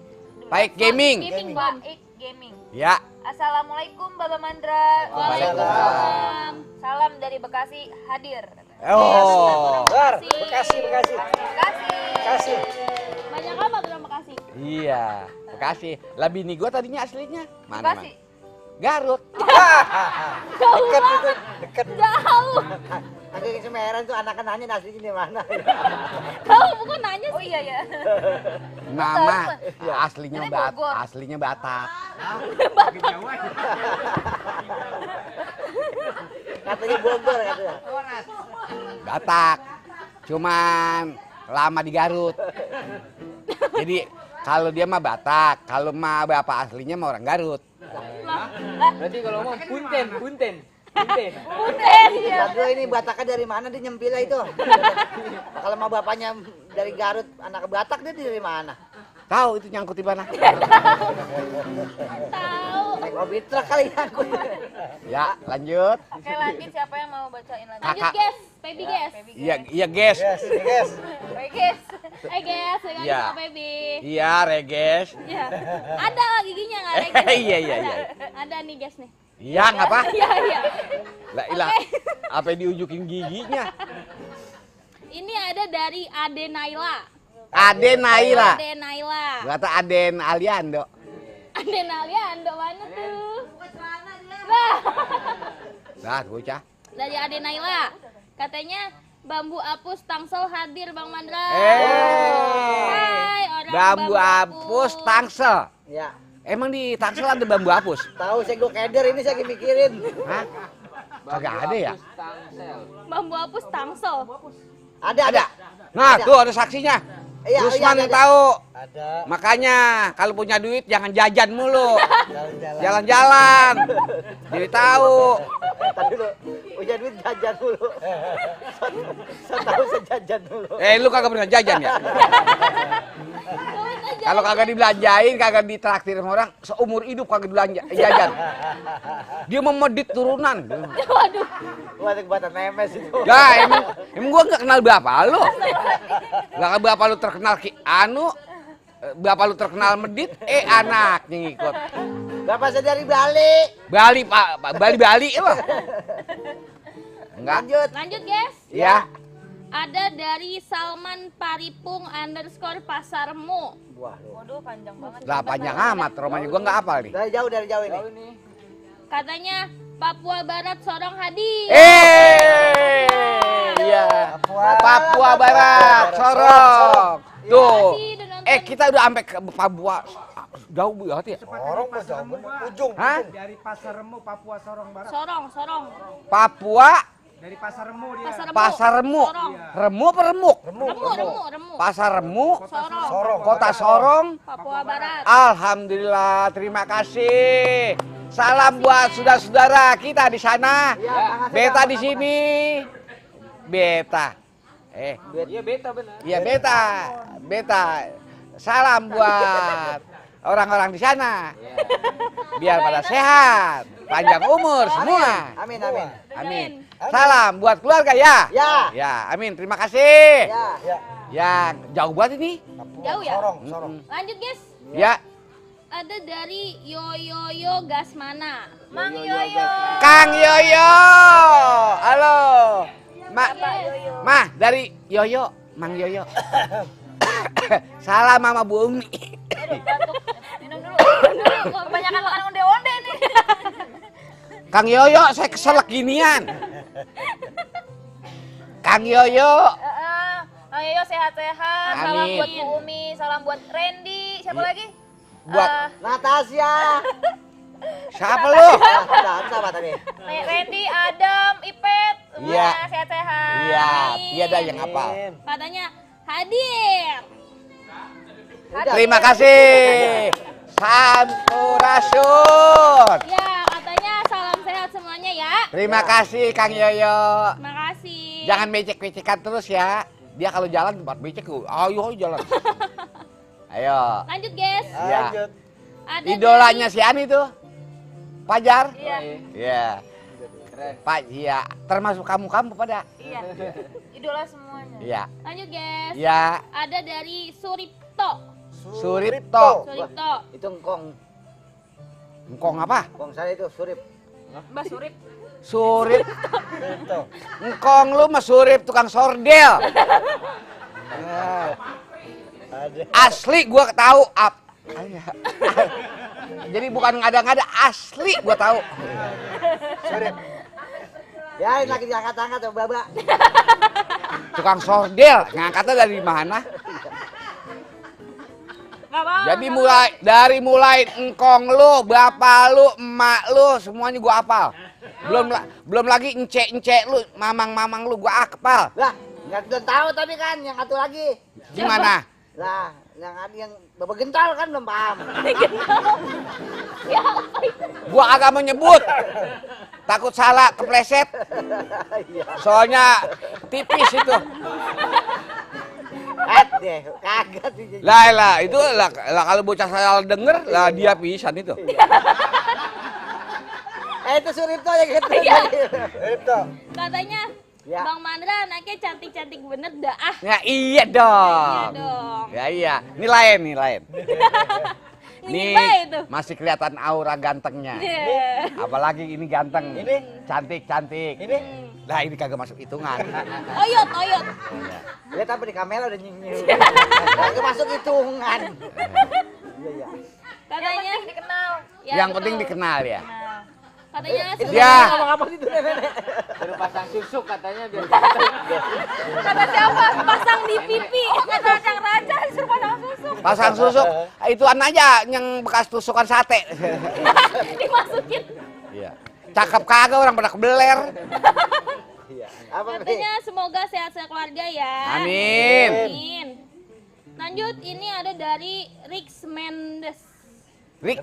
Faik Gaming. Faik Gaming. Ya. Assalamualaikum Baba Mandra. Waalaikumsalam. Salam dari Bekasi hadir. Oh. Bar, Bekasi. Bekasi. Banyak apa bilang makasih? Iya, Bekasi. Lah bini gua tadinya aslinya. Mana? Bekasi. Garut. Dekat itu, dekat. Jauh. Ada yang Semeran tuh anak nanya aslinya di mana. Tahu bukan nanya sih. Oh iya ya. Nama Iya. aslinya Ini Bogor. aslinya Batak. Jawa. Katanya Bogor katanya. Batak. Cuman lama di Garut. Jadi kalau dia mah Batak, kalau mah bapak aslinya mah orang Garut. Berarti kalau ngomong punten. Punten ya. Aduh ini Bataknya dari mana dia nyempil itu? Kalau mau bapaknya dari Garut, anak Batak dia dari mana? Tahu itu nyangkut di mana? Tahu. Naik mobil truk kali nyangkut. Ya, lanjut. Oke lanjut, siapa yang mau bacain lagi? Kakak. Lanjut guys, baby guys. Iya, iya, guys. Yes, yes. Baby guys. Guys, dengan Iya. sama baby. Iya, reges. Iya. Ada giginya nggak ada guys? Iya, iya, iya. Ada nih guys nih. Iya, ngapa? Iya iya. Lah, ilah. Oke. Apa diunjukin giginya? Ini ada dari Ade Naila. Aden Naila. Ade Naila. Kata Aden Aliando. Ade Naila, Ando mana tuh? Nah, Nah, bocah. dari Ade Naila. Katanya bambu apus Tangsel hadir Bang Mandra. Hai, orang Bambu apus Tangsel. Ya, Emang di Tangsel ada bambu apus? tahu saya gue keder ini saya lagi mikirin. Hah? Kagak ada ya? Tangsel. Bambu apus Tangsel. Ada. Nah, tuh ada saksinya. Iya, Rusman iya, yang ada. tahu. Ada. Makanya kalau punya duit jangan jajan mulu. Jalan-jalan. Jalan-jalan. Jadi tahu. Tadi lu punya duit jajan dulu. Saya tahu saya jajan dulu. Lu kagak pernah jajan ya? Kalau kagak dibelanjain, kagak ditraktir sama orang, seumur hidup kagak jajan. Dia mau medit turunan. Waduh. Gua ada kebatas memes itu. Ya, emang gua nggak kenal bapak lu. Lah bapak lu terkenal bapak lu terkenal medit, anaknya ngikut. Bapak saya dari Bali. Bali, Pak. Bali apa? Enggak. Lanjut. Lanjut guys. Ya. Ada dari Salman Paripung _ Pasarmu. Wah, Waduh panjang banget. Lah panjang amat, romanya gua nggak hafal nih. dari jauh ini. Tahu nih. Katanya Papua Barat Sorong Hadi. Iya. Papua. Papua Barat, Sorong. Tuh. Makasih udah nonton. Kita udah sampai ke Papua. Jauh banget ya. Orang mah jauh bener. Ujung. Hah? Dari Pasar Remo, Papua Sorong Barat. Sorong. Papua, Dari Pasar Remo dia. Pasar Remu. Sorong. Remu apa remuk? Remu. Pasar Remu, Sorong. Sorong. Kota Sorong. Papua Barat. Alhamdulillah, terima kasih. Salam buat saudara-saudara kita di sana. Iya, Beta di sini. Beta. Iya beta benar. Iya beta. Salam buat orang-orang di sana. Biar pada sehat, panjang umur semua. Amin. Amin. Salam buat keluarga ya. Ya. Ya, amin. Terima kasih. Ya. Ya. Ya, jauh banget ini. Jauh ya? Sorong. Lanjut guys. Ya, Ada dari Yoyoyo Gasmana. Mang Yoyo. Kang Yoyo. Halo. Mah dari Yoyo, Mang Yoyo. Salam sama Bu Umi. Minum dulu. Kebanyakan makan onde-onde nih. Kang Yoyo, saya keselak ginian. Kang Yoyo. Mang Yoyo sehat-sehat. Salam Amin. buat Bu Umi, salam buat Randy. Siapa lagi? Buat Natasha. siapa lu? Siapa tadi? Randy, Adam, Ipet. Semua Iya. sehat-sehat. Iya, Amin. tiada yang hafal. Katanya hadir. Terima kasih. Sampurasun. Ya, katanya salam sehat semuanya ya. Terima kasih Kang Yoyo. Terima kasih. Jangan becek-becekan terus ya. Dia kalau jalan tempat becek, ayo jalan. Ayo. Lanjut guys. Iya. Lanjut. Ada Idolanya si Ani tuh. Fajar. Iya. Iya. Pak, iya. Termasuk kamu pada. Iya. Idola semuanya. Iya. Lanjut guys. Iya. Ada dari Suripto. Suripto. Suripto. Itu engkong. Engkong apa? Engkong saya itu surip. Mbak Surip. Surip. Itu. Engkong lu mah surip tukang sordel. Ada. Asli gua tahu Jadi bukan ngada-ngada, asli gua tahu. Ya, lagi diangkat-angkat tuh, Baba. Tukang sordel, ngangkatnya dari mana? Nggak mau. Jadi mulai engkong lu, bapak lu, emak lu, semuanya gua hafal. Belum lagi encek lu, mamang lu gua hafal. Lah, belum tahu tapi kan yang satu lagi. Gimana? Lah, yang ada yang Baba Gentol kan belum paham. Gua agak mau nyebut. Takut salah kepleset. Soalnya tipis itu. Deh, kaget sih. Lah itu lah kalau bocah saya denger lah dia pisan itu. Itu Suripto yang gitu. Suripto. Katanya Ya. Bang Mandra anaknya cantik-cantik bener dah ah. Ya iya dong. Iya dong. Ya iya. Ini lain. Ini baik itu. Masih kelihatan aura gantengnya. Iya. Apalagi ini ganteng. Ini? Cantik. Ini Lah ini kagak masuk hitungan. Oyot. lihat apa di kamera udah nyium. Kagak masuk hitungan. Iya. Katanya dikenal. Ya, Yang betul. penting dikenal ya. Nah, katanya Itu Ya. ngomong apa sih itu nenek? Baru pasang susuk katanya biar kata siapa? Pasang di pipi. Kata Kang Raja disuruh pasang susu. Pasang susuk, ituan aja yang bekas tusukan sate. Dimasukin. Iya. Cakep kagak orang pada kebeler. Iya. Apa nih? Katanya semoga sehat-sehat keluarga ya. Amin. Amin. Lanjut, ini ada dari Rix Mendes. Rick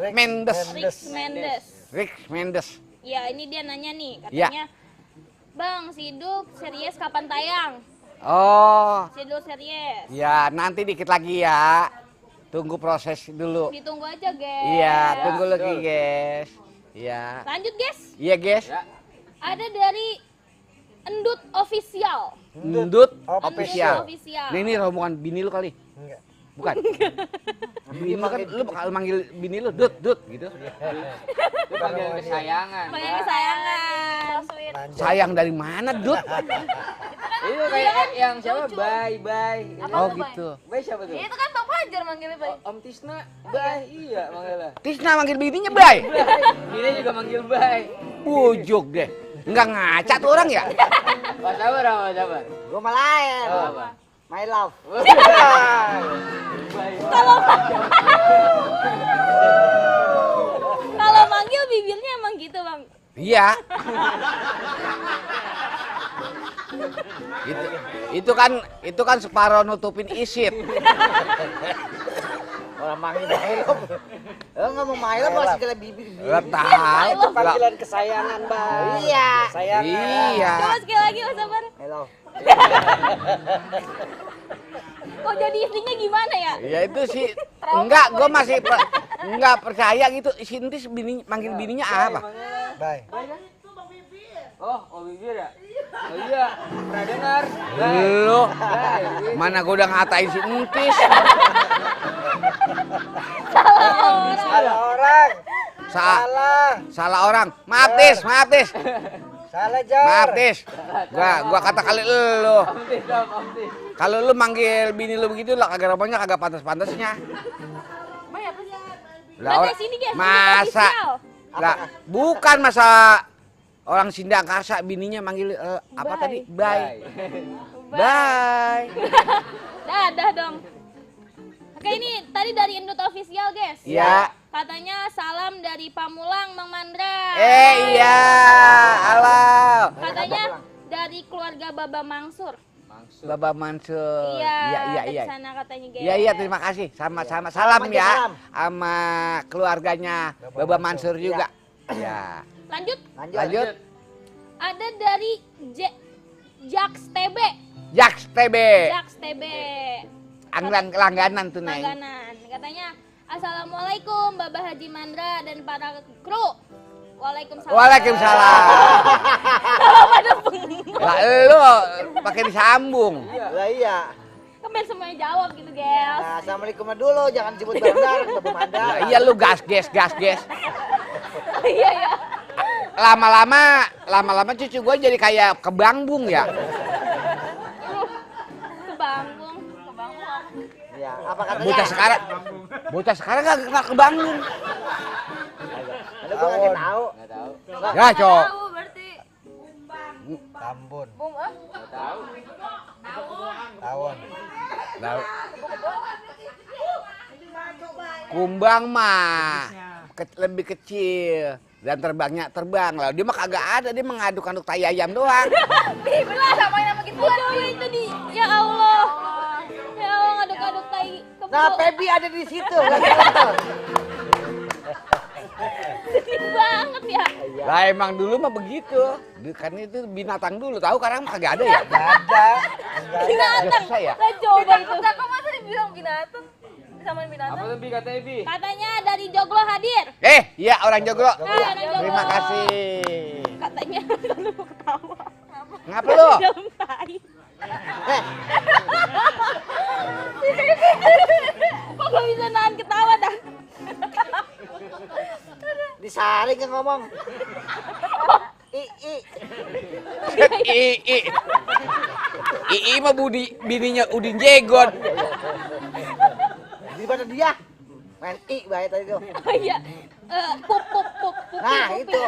Mendes. Ya, ini dia nanya nih, Ya. katanya, Bang, Siduk series kapan tayang? Oh, Siduk series. ya nanti dikit lagi ya. Tunggu proses dulu. Ditunggu aja, guys. Iya, tunggu lagi, guys. Iya. Lanjut, guys. Iya, guys. Ada dari Endut Official. Ndut Endut official. Official. Ini rombongan bini lu kali. Enggak. Bukan. Bini lu kan lu bakal manggil bini lu Dut gitu. Lu panggil kesayangan. Pengen kesayangan. Sayang dari mana, Dut? Itu kayak yang siapa? Bye. Oh, gitu. Bye siapa tuh? Itu kan Bang Fajar manggilnya, Bay. Om Tisna. Bye. Iya manggilnya. Tisna manggil bininya, Bay. Dia juga manggil bye. Bujuk deh. Enggak ngaca tuh orang ya? Mas sabar. Gua mah lain. Oh, apa? My love. Kalau manggil bibirnya emang gitu, Bang. Iya. itu kan separuh nutupin isit. Orang manggil my love. Ngomong my love masih kena bibir. Lah tahu Itu panggilan kesayangan, Bang. Iya. Kesayangan. Iya. Coba sekali lagi, Mas Sabar. My love. Kok jadi istrinya gimana ya? Ya itu sih enggak, gua masih enggak percaya gitu. Sintis manggil bininya apa? Bye. Oh bibir ya? Oh iya, pernah dengar. Lu mana gua udah ngatain si Entis. Salah orang. Salah orang. Maaf, Tis. Salah, Jar. Maaf, Tis. Gua kata kali lu. Om Tis. Kalau lu manggil bini lu begitu lah kagak romanya kagak pantas-pantasnya. Lah, Lihat sini, guys, masa official. lah bukan masa orang Sindang Karsa bininya manggil apa Bye. tadi? Bye. Dadah dong. Oke, ini tadi dari Endut Official, guys. Iya. Katanya salam dari Pamulang, Mang Mandra. Iya. Halo. Katanya dari keluarga Baba Mangsur. Baba Mansur. Iya. Iya. Dari sana katanya, guys. Iya, terima kasih. Sama-sama. Salam Salam aja, ya salam. sama keluarganya Baba Mansur juga. Ya. Lanjut. Lanjut. Ada dari Jax TB. Jax TB. Jax TB. Langganan tuh, Neng. Langganan. Katanya, Assalamualaikum Baba Haji Mandra dan para kru. Waalaikumsalam. Waalaikumsalam. Lah lu pakai disambung. Lah iya. Kemarin semuanya jawab gitu, guys. Nah, assalamualaikum dulu, jangan disebut bareng-bareng, Bapak Mandra. Lah iya lu gas. Iya. Lama-lama cucu gue jadi kayak kebangbung ya. Ke Bangkung. Ya, apa katanya? Bocah sekarang gak kenal kebangun. Ada gua nggak tahu. Nggak tahu. Ya, Cok. Tahu berarti. Tambun, Bum ah. Nggak tahu. tawon. Tahu. Kumbang mah lebih kecil dan terbangnya terbang lah. Dia mah kagak ada, dia mengaduk-aduk tai ayam doang. Ih, belah samain sama gitu. Coba itu di, ya Allah. Ya Allah, ngaduk-aduk tai kebo. Nah, Pebi ada di situ. Sedih banget ya. Lah emang dulu mah begitu. Kan itu binatang dulu, tahu sekarang mah kagak ada ya? Nggak ada. Binatang. Susah ya? Lah coba itu. Kok masa dibilang binatang? Disamain binatang? Apa tuh Bi katanya Bi? Katanya dari Joglo hadir. Iya orang Joglo. Orang Joglo. Terima kasih. Katanya lu ketawa. Ngapa lu? Dalam tai. Kok gak bisa nahan ketawa dah? Disaring kan ngomong. Ii mah bininya Udin Jegon. Di mana dia? Main bahaya tadi tuh. Oh iya. Pup. Nah, itu.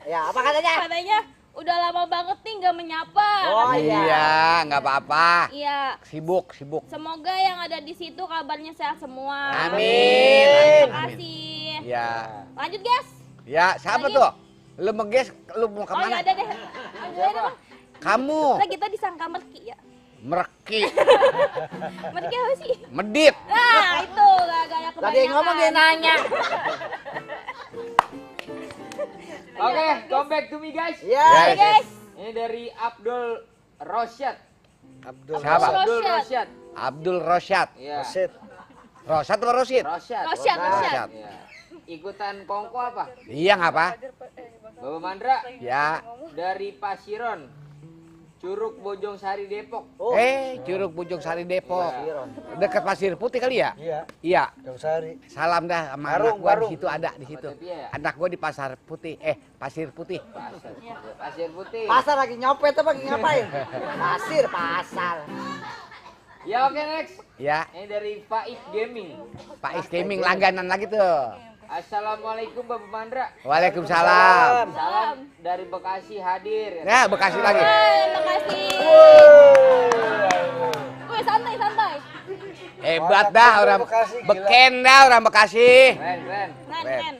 Ya, apa katanya? Katanya udah lama banget nih nggak menyapa. Oh iya. Nggak apa-apa. Iya. Sibuk. Semoga yang ada di situ kabarnya sehat semua. Amin. Terima kasih. Ya. Lanjut guys. Ya, siapa Lagi. tuh? Lu meges, lu mau Oh ya kemana? ada deh. Lanjut aja deh. Kamu Nah, kita disangka merki ya. mereki, Merki apa sih? medit. Nah itu gaya kebanyakan. Tadi yang ngomong dia nanya. Oke, come back to me guys. Ya. Oke, guys. Ini dari Abdul Rosyad. Abdul Siapa? Abdul Rosyad. Rosyad. Abdul Rosyad. Iya. Rosid. Rosyad apa Rosid? Rosyad. Rosyad. Iya. Ikutan kongko apa? Iya nggak apa? Bapak Mandra Ya. dari Pasiron. Curug Bojong Sari Depok. Oh. Curug Bojong Sari Depok. Siron. Dekat Pasir Putih kali ya? Iya, Iya. Jauh Sari. Salam dah sama Warung, anak gua di warung. situ ada di situ. Batavia ya? Anak gua di Pasar Putih. Pasir Putih. Pasir Putih. Pasar lagi nyopet apa lagi ngapain? Pasar. Ya oke next. Ya, Ini dari Faiz Gaming. Pak Is Gaming langganan lagi tuh. Assalamualaikum Bapak Mandra. Waalaikumsalam. Salam dari Bekasi hadir. Ya, Bekasi lagi. Terima kasih. Wih, santai. Hebat dah orang Bekasi, gila. Beken dah orang Bekasi. Keren. Keren.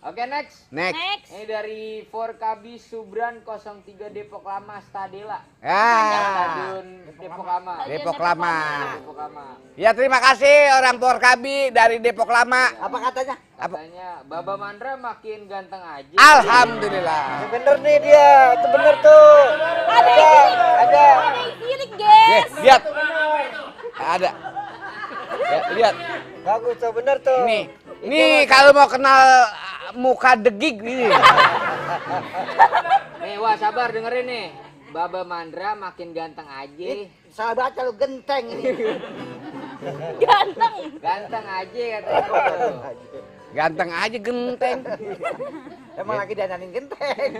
Oke next. Next. Ini dari 4KB Subran 03 Depok Lama Stadela. Ah, Stadion Depok Lama. Depok Lama. Depok Lama. Ya terima kasih orang Porkabi dari Depok Lama. Apa katanya? Katanya Baba Mandra makin ganteng aja. Alhamdulillah. Bener nih dia, itu bener tuh. Ada yang sirik. Ada. Ada yang sirik, guys. Lihat. Ada. Ya, lihat. Bagus tuh, bener tuh. Nih kalau mau kenal muka degig ini. Nih, wah sabar dengerin nih. Baba Mandra makin ganteng aja. Salah baca lu genteng ini. Ganteng. Ganteng aja katanya. Ganteng aja genteng. Emang lagi dandanin genteng.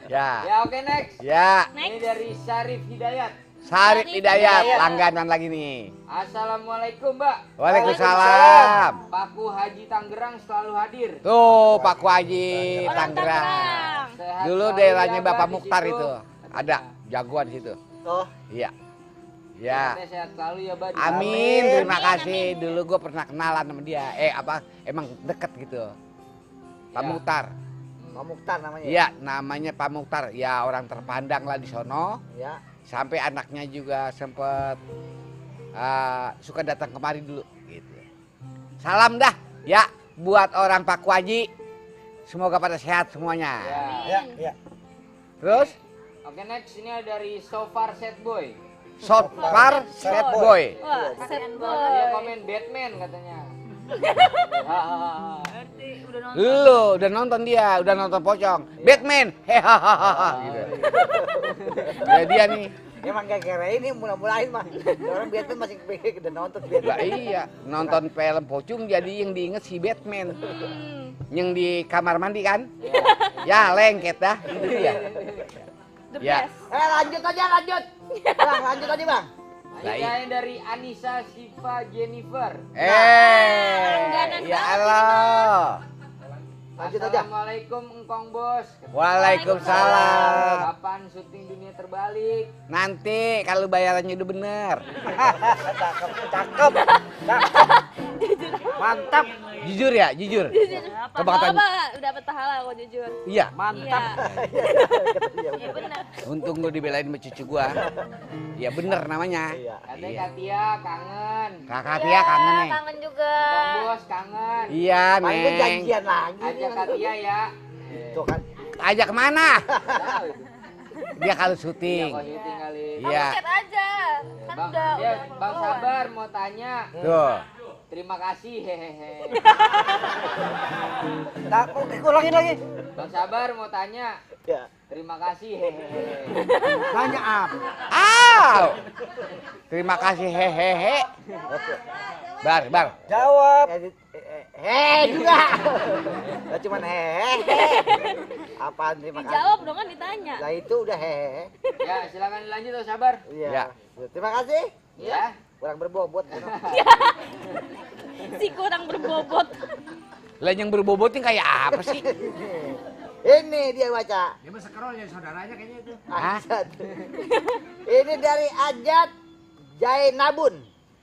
Ya. Ya oke next. Ya. Ini dari Syarif Hidayat. Sarip Hidayat langganan lagi nih. Assalamualaikum Mbak. Waalaikumsalam. Paku Haji Tangerang selalu hadir. Tuh Pak Haji Orang Tangerang. Tangerang. Sehat Dulu selalu daerahnya ya, Bapak Mbak, di Mukhtar situ. itu. Ada jagoan di situ. Oh, Iya. Ya. Katanya sehat selalu ya Mbak. di Amin, terima Amin, kasih. Dulu gue pernah kenalan sama dia. Emang deket gitu. Pak Ya. Mukhtar. Pak Mukhtar namanya. Iya, namanya Pak Mukhtar. Ya orang terpandang lah di sono. Ya. Sampai anaknya juga sempet suka datang kemari dulu. Gitu. Salam dah ya buat orang Pak Haji. Semoga pada sehat semuanya. Ya. Ya. Terus Oke next ini ada dari Sofar Set Boy. Sofar Set Boy. Wah, set Dia boy. komen Batman katanya. Lu udah nonton dia, udah nonton Pocong. Batman. Hehaha gitu. Ya dia nih. Emang gak kira ini mula-mulain mah. Orang Batman masih kepikir udah nonton Lah Batman. iya, nonton film Pocong jadi yang diinget si Batman. Yang di kamar mandi kan? Ya lengket dah. Itu ya. The Ya. best. Lanjut aja. Bang, lanjut aja bang. Hidayah dari Anissa Siva Jennifer. Ya Allah. Lanjut aja. Assalamualaikum Engkong Bos. Waalaikumsalam. Kapan syuting dunia terbalik? Nanti kalau bayarannya udah bener. Cakep. Mantap. Jujur ya, jujur. Kebangkatan. Apa dapat pahala kok jujur. Iya. Mantap. Iya benar. Untung lu dibelain sama cucu gua. Ya bener namanya. Katanya Katia kangen. Kakak Tia kangen nih. Kangen juga. Engkong Bos kangen. Iya, Paling Neng. janjian lagi. Ajak Katia ya. Tuh kan. Ajak kemana? Tahu itu. Dia kalau Ya, syuting. kok syuting kali. Iya. Chat aja. Kan Bang, udah. dia, Bang Sabar mau tanya. Tuh. Terima kasih hehehe. Ulangin lagi. Bang Sabar mau tanya. Ya. Terima kasih hehehe. Tanya apa? Aw. Terima kasih hehehe. Bar. Jawab. Juga. Gak cuman Apaan terima kasih. Dijawab dong kan ditanya. Lah itu udah Ya, silakan dilanjut tuh Sabar. Iya. Ya. Terima kasih. Ya. Kurang berbobot. Si kurang berbobot. Lah yang berbobotin kayak apa sih? Ini dia baca. Dia mah scroll ya saudaranya kayaknya itu. Hah? Ajat. Ini dari Ajat Jainabun.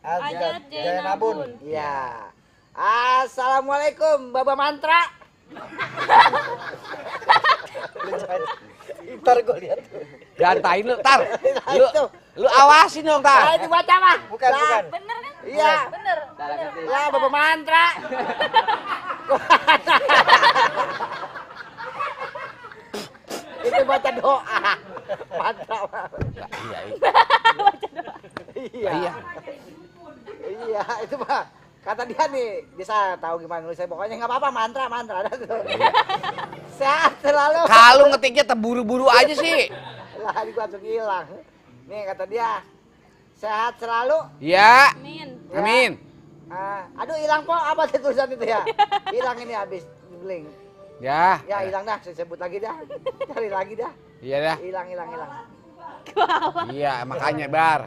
Ajat Jainabun. Iya. Assalamualaikum Baba Mantra. Ntar gue lihat. Gantain lu, Tar. Itu. Lu awasin dong, Ah, Tar. itu baca mah. Bukan. Bener kan? Iya. Bener. Salah ketik. Ya Baba Mantra. Itu baca doa. Mantra. Iya. Iya. Iya, itu mah kata dia nih, bisa tahu gimana nulisnya. Pokoknya nggak apa-apa, mantra ada tuh. Sehat selalu. Kalau ngetiknya terburu-buru aja sih. Lah, ini gua langsung hilang. Nih kata dia, sehat selalu. Ya. Amin. Amin. Aduh hilang po, apa sih tulisan itu ya? Hilang ini habis bling. Ya. Ya hilang dah, saya sebut lagi dah. Cari lagi dah. Iya dah. Hilang. Iya, makanya Bar.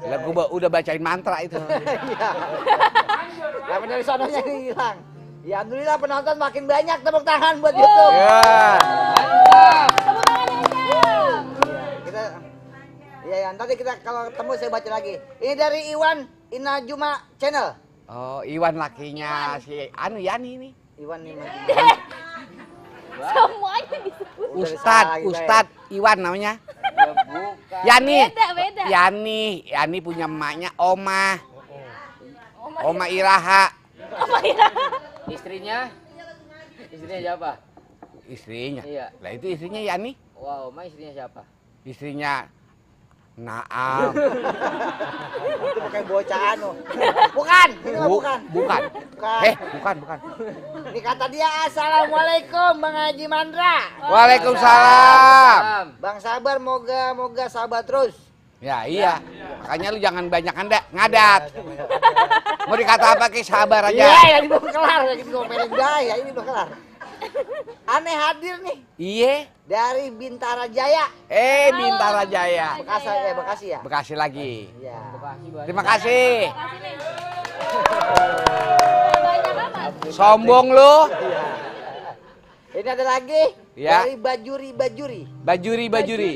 Lah gua udah bacain mantra itu. Iya. Yang dari sononya ini hilang. Ya alhamdulillah penonton makin banyak, tepuk tangan buat YouTube. Ya. Tepuk tangan aja. Kita ya nanti kita kalau ketemu saya baca lagi. Ini dari Iwan Inajuma Channel. Oh, Iwan lakinya si Yani ini. Iwan ini. Semuanya disebut. Ustad Iwan namanya. Ya, bukan. Yani. Beda. Yani punya emaknya Oma. Oma Iraha. Istrinya siapa? Istrinya. Iya. Lah itu istrinya Yani. Wow, Ma istrinya siapa? Istrinya Naam. Itu pakai bocah anu. Bukan, ini mah bukan. Bukan. Bukan. Bukan. Ini kata dia assalamualaikum Bang Haji Mandra. Waalaikumsalam. Bang Sabar moga sabar terus. Ya iya. Makanya lu jangan banyak ngadat. Mau dikata apa ke sabar Iya, aja. ini belum kelar, lagi ngomelin gaya, ini belum kelar. Aneh hadir nih Iye. dari Bintara Jaya. Bintara Jaya. Bekasi ya? Bekasi lagi. Iya. Terima kasih. Banyak amat. Sombong lu. Ini ada lagi Ya. dari Bajuri. Bajuri.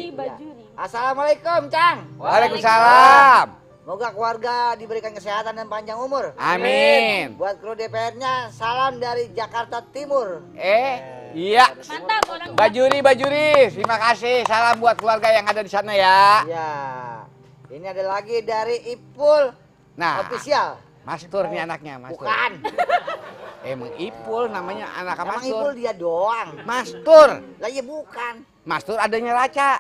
Assalamualaikum, Cang. Waalaikumsalam. Moga keluarga diberikan kesehatan dan panjang umur. Amin. Buat kru DPR-nya, salam dari Jakarta Timur. Iya. Mantap orang. Bajuri. Terima kasih. Salam buat keluarga yang ada di sana ya. Ya. Ini ada lagi dari Ipul Nah, Official. Mastur nih anaknya, Mastur. Bukan. Emang Ipul namanya anak Emang Mastur. Ipul dia doang. Mastur. Lah ya bukan. Mastur adanya Raca.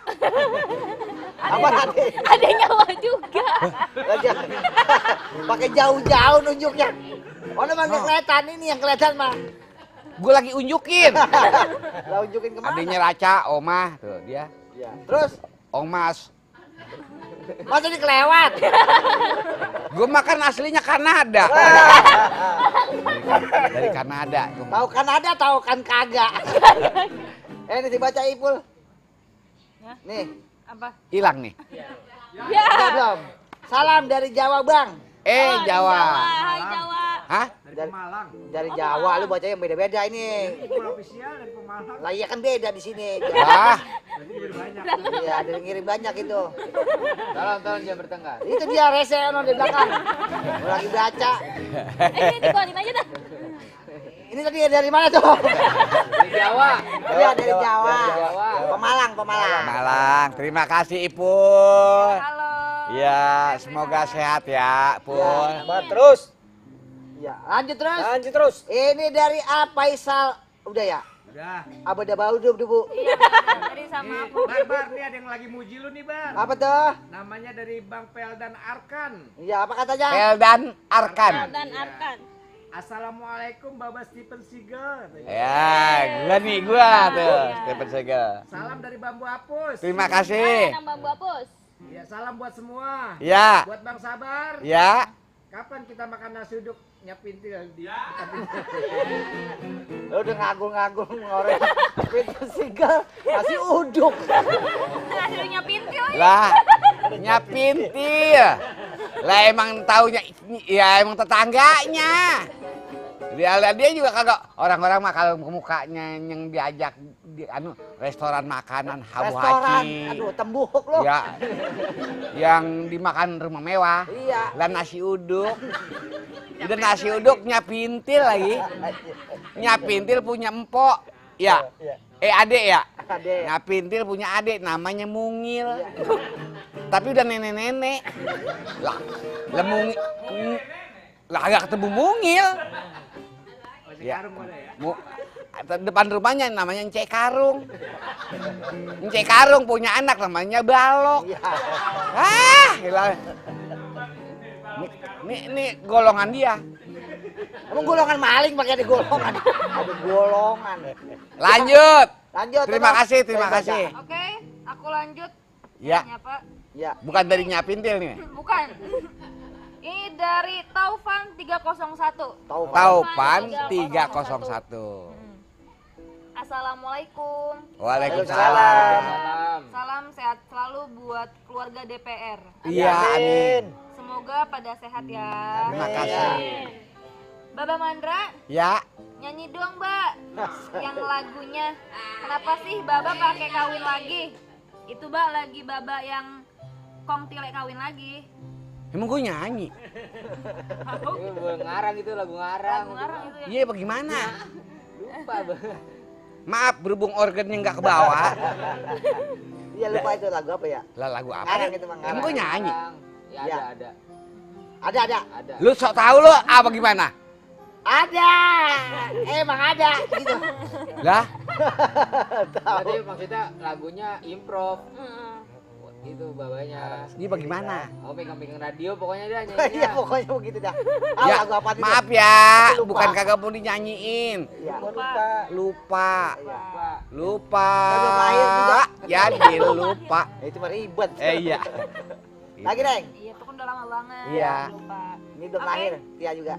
Apa tadi? Ada nyawa juga. Lah dia pakai jauh-jauh nunjuknya. Oh, memang nggak kelihatan, ini yang kelihatan mah. Gue lagi unjukin. Lah unjukin kemana? Adanya Raca, Oma. Tuh dia. Ya. Terus Omas. masa ini kelewat? Gue makan aslinya Kanada. Dari Kanada. Tuh. Tahu kan ada, tahu kan kagak. Ini dibaca Ipul. Hah? Nih, Apa? Hilang nih. Ya. udah belum? Salam dari Jawa, Bang. Jawa. Hai Jawa. Hah? Dari Pemalang. Dari Jawa, lu baca yang beda-beda ini. Full official dari Pemalang. Lah iya kan beda di sini. Ah, Berarti udah banyak. Iya, ada yang ngirim banyak itu. Tolong dia bertengkar. Itu dia rese ono di belakang. Gua lagi baca. Ini dikeluarin aja dah. Ini tadi dari mana tuh? Dari Jawa. Iya, dari Jawa. Jawa. Pemalang. Malang. Terima kasih Ipul. Halo. Ya, semoga sehat ya, Pul. Semangat terus. Ya, lanjut terus. Lanjut terus. Ini dari A Faisal. Udah ya? Udah. Apa udah bau Bu? Iya, tadi sama aku. Bar, nih ada yang lagi muji lu nih, Bar. Apa tuh? Namanya dari Bang Peldan Arkan. Iya, apa katanya? Peldan Arkan. Dan Arkan. Assalamualaikum Baba Stephen Seagal. Ya, gua tuh, Stephen Segal. Salam dari Bambu Apus. Terima kasih. Nang bambu apus. Ya, salam buat semua. Ya, Buat Bang Sabar. ya. Kapan kita makan nasi uduk nyapintil di Lu udah ngagung-ngagung ngorek. Pintu Seagal masih uduk. Hasilnya pintil. Lah, nyapintil. Lah emang taunya ya emang tetangganya. Dia juga kagak orang-orang mah kalau mukanya yang diajak di restoran makanan Habu Restoran. Haji. Aduh, tembuk lu. Ya. Yang dimakan rumah mewah. Iya. Lah nasi uduk. Udah nasi uduk nyapintil lagi. Nyapintil punya empok. Ya. Adek ya. Adek. Nyapintil punya adik namanya Mungil. Tapi udah nenek-nenek. Lah mungil. Lah agak ketemu Mungil. Ya. Depan rumahnya namanya Encek Karung. Encek Karung punya anak namanya Balok. Iya. Gila. Ini golongan dia. Emang golongan maling pakai ada golongan. Ada golongan. Lanjut. Lanjut. Terima terus. kasih, terima Saya baca. kasih. Oke, aku lanjut. Ya, Nyapa. Ya. bukan dari nyapintil nih. Bukan. Ini dari Taufan 301. Taufan 301. Assalamualaikum. Waalaikumsalam. Salam. Salam sehat selalu buat keluarga DPR. Iya, amin. Semoga pada sehat ya. Terima kasih. Baba Mandra, Ya, nyanyi dong, Mbak. Yang lagunya. Kenapa sih Baba pakai kawin lagi? Itu, Mbak, lagi Baba yang Kong Tile kawin lagi. emang gue nyanyi. Itu ngarang itu lagu ngarang. Lagu ngarang itu ya. Iya, bagaimana? Lupa, Bang. Maaf, berhubung organnya nggak ke bawah. Iya lupa itu lagu apa ya? Lah lagu apa? Ngarang itu Bang. Emang gue nyanyi. Ya, Ya. ada. Ada. Ada. Lu sok tahu lu apa gimana? Ada. Emang ada gitu. Lah, Tadi maksudnya lagunya improv. Heeh. Itu babanya. ini bagaimana? Oh, pegang-pegang radio pokoknya dia Iya nyanyinya. pokoknya begitu dah. Ah, Ya, lagu apa itu? maaf ya, Lupa. bukan kagak mau dinyanyiin. Iya. Lupa. Pak. Lupa. Kan belum lahir juga. Jadi lupa. Ya, itu mah ribet. Iya. Lagi, Deng. Iya, itu kan udah lama banget. Iya. Lupa. Ini belum Oke. lahir, Tia juga.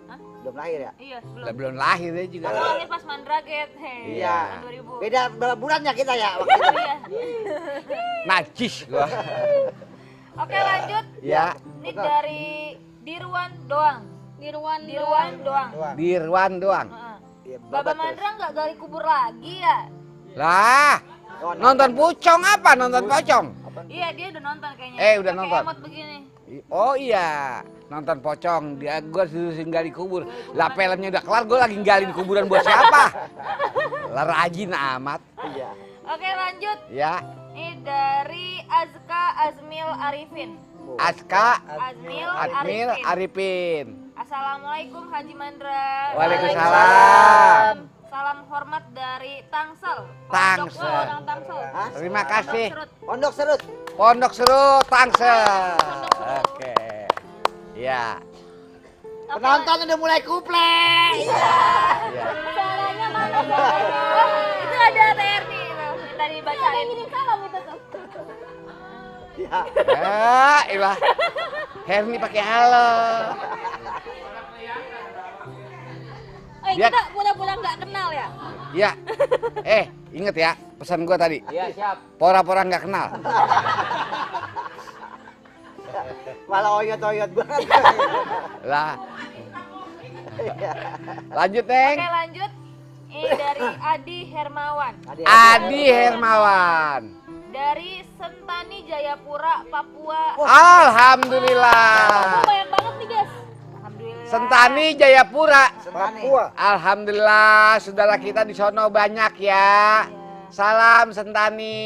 Hah? Belum lahir ya? Iya, Lah, belum. belum lahir dia juga. Aku lahir pas Mandraget. Iya. 2000. Beda berapa bulannya kita ya waktu itu? Iya. Najis gua. Oke, lanjut. Ya, Ini dari Dirwan doang. Dirwan doang. Dirwan doang. Heeh. Iya, Baba babat Mandra nggak gali kubur lagi ya? Lah, terus. nonton pocong apa? Nonton pocong? Iya, dia udah nonton kayaknya. Udah Pakai nonton. emot begini. Oh iya, nonton pocong. Dia gua suruh gali kubur. Lah filmnya udah kelar, gua lagi nggalin kuburan buat siapa? Lah rajin amat. Iya. Oke, lanjut. Ya, Ini dari Azka Azmil Arifin. Aska Azmil Admil Arifin. Arifin. Assalamualaikum Haji Mandra. Waalaikumsalam. Salam hormat dari Tangsel. Tangsel. Pondok orang Tangsel. Hah? Terima kasih. Serut. Pondok Serut. Pondok Serut Tangsel. Oke. Ya. Oke, Penonton udah mulai kuplek. Ya. Suaranya mana suaranya? Oh, itu ada TRT itu. Tadi bacain. Ini salam itu tuh. Ya. Ilah. Herni pakai halo. Dia- Kita pura-pura nggak kenal ya? Ya. Inget ya pesan gua tadi. Iya, siap. Pora-pora nggak kenal. Malah oyot-oyot banget. Lah. Lanjut, Neng. Oke lanjut. Ini dari Adi Hermawan. Adi Hermawan. Dari Sentani Jayapura, Papua. Alhamdulillah. Banyak banget nih guys. Alhamdulillah. Sentani Jayapura. Papua. Alhamdulillah, saudara kita di sono banyak ya. Salam Sentani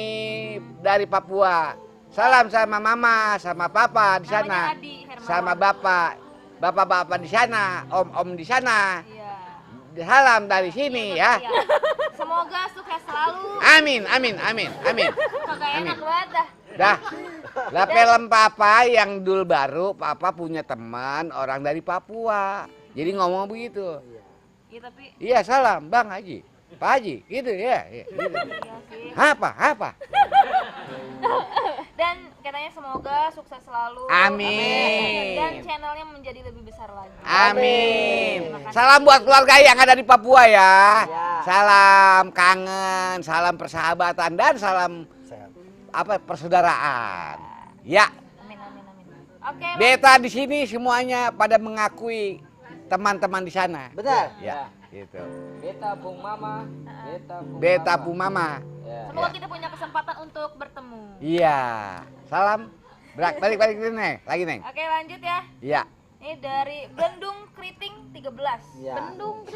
dari Papua. Salam sama mama, sama papa di sana. Namanya Adi Hermawan. Sama bapak di sana, om di sana. Iya. Salam dari sini ya. Iya. Semoga sukses selalu. Amin. Kagak enak banget dah. Dah. Lah film papa yang dul baru, papa punya teman orang dari Papua. Jadi ngomong begitu. Iya tapi Iya, salam Bang Haji. Pak Haji, gitu ya. Gitu. iya sih. Apa? Dan katanya semoga sukses selalu. Amin. Dan channelnya menjadi lebih besar lagi. Amin. Terima kasih. Salam buat keluarga yang ada di Papua ya. Ya. Salam kangen, salam persahabatan dan salam persaudaraan. Ya. Amin. Oke. Beta di sini semuanya pada mengakui teman-teman di sana. Benar. Ya, gitu. Beta Bung Mama. Beta Pu Mama. Ya. Semoga kita punya kesempatan untuk bertemu. Iya. Salam. Balik dulu, Neng. Lagi, Neng. Oke, lanjut ya. Iya. Ini dari Blendung Kriting 13. Iya.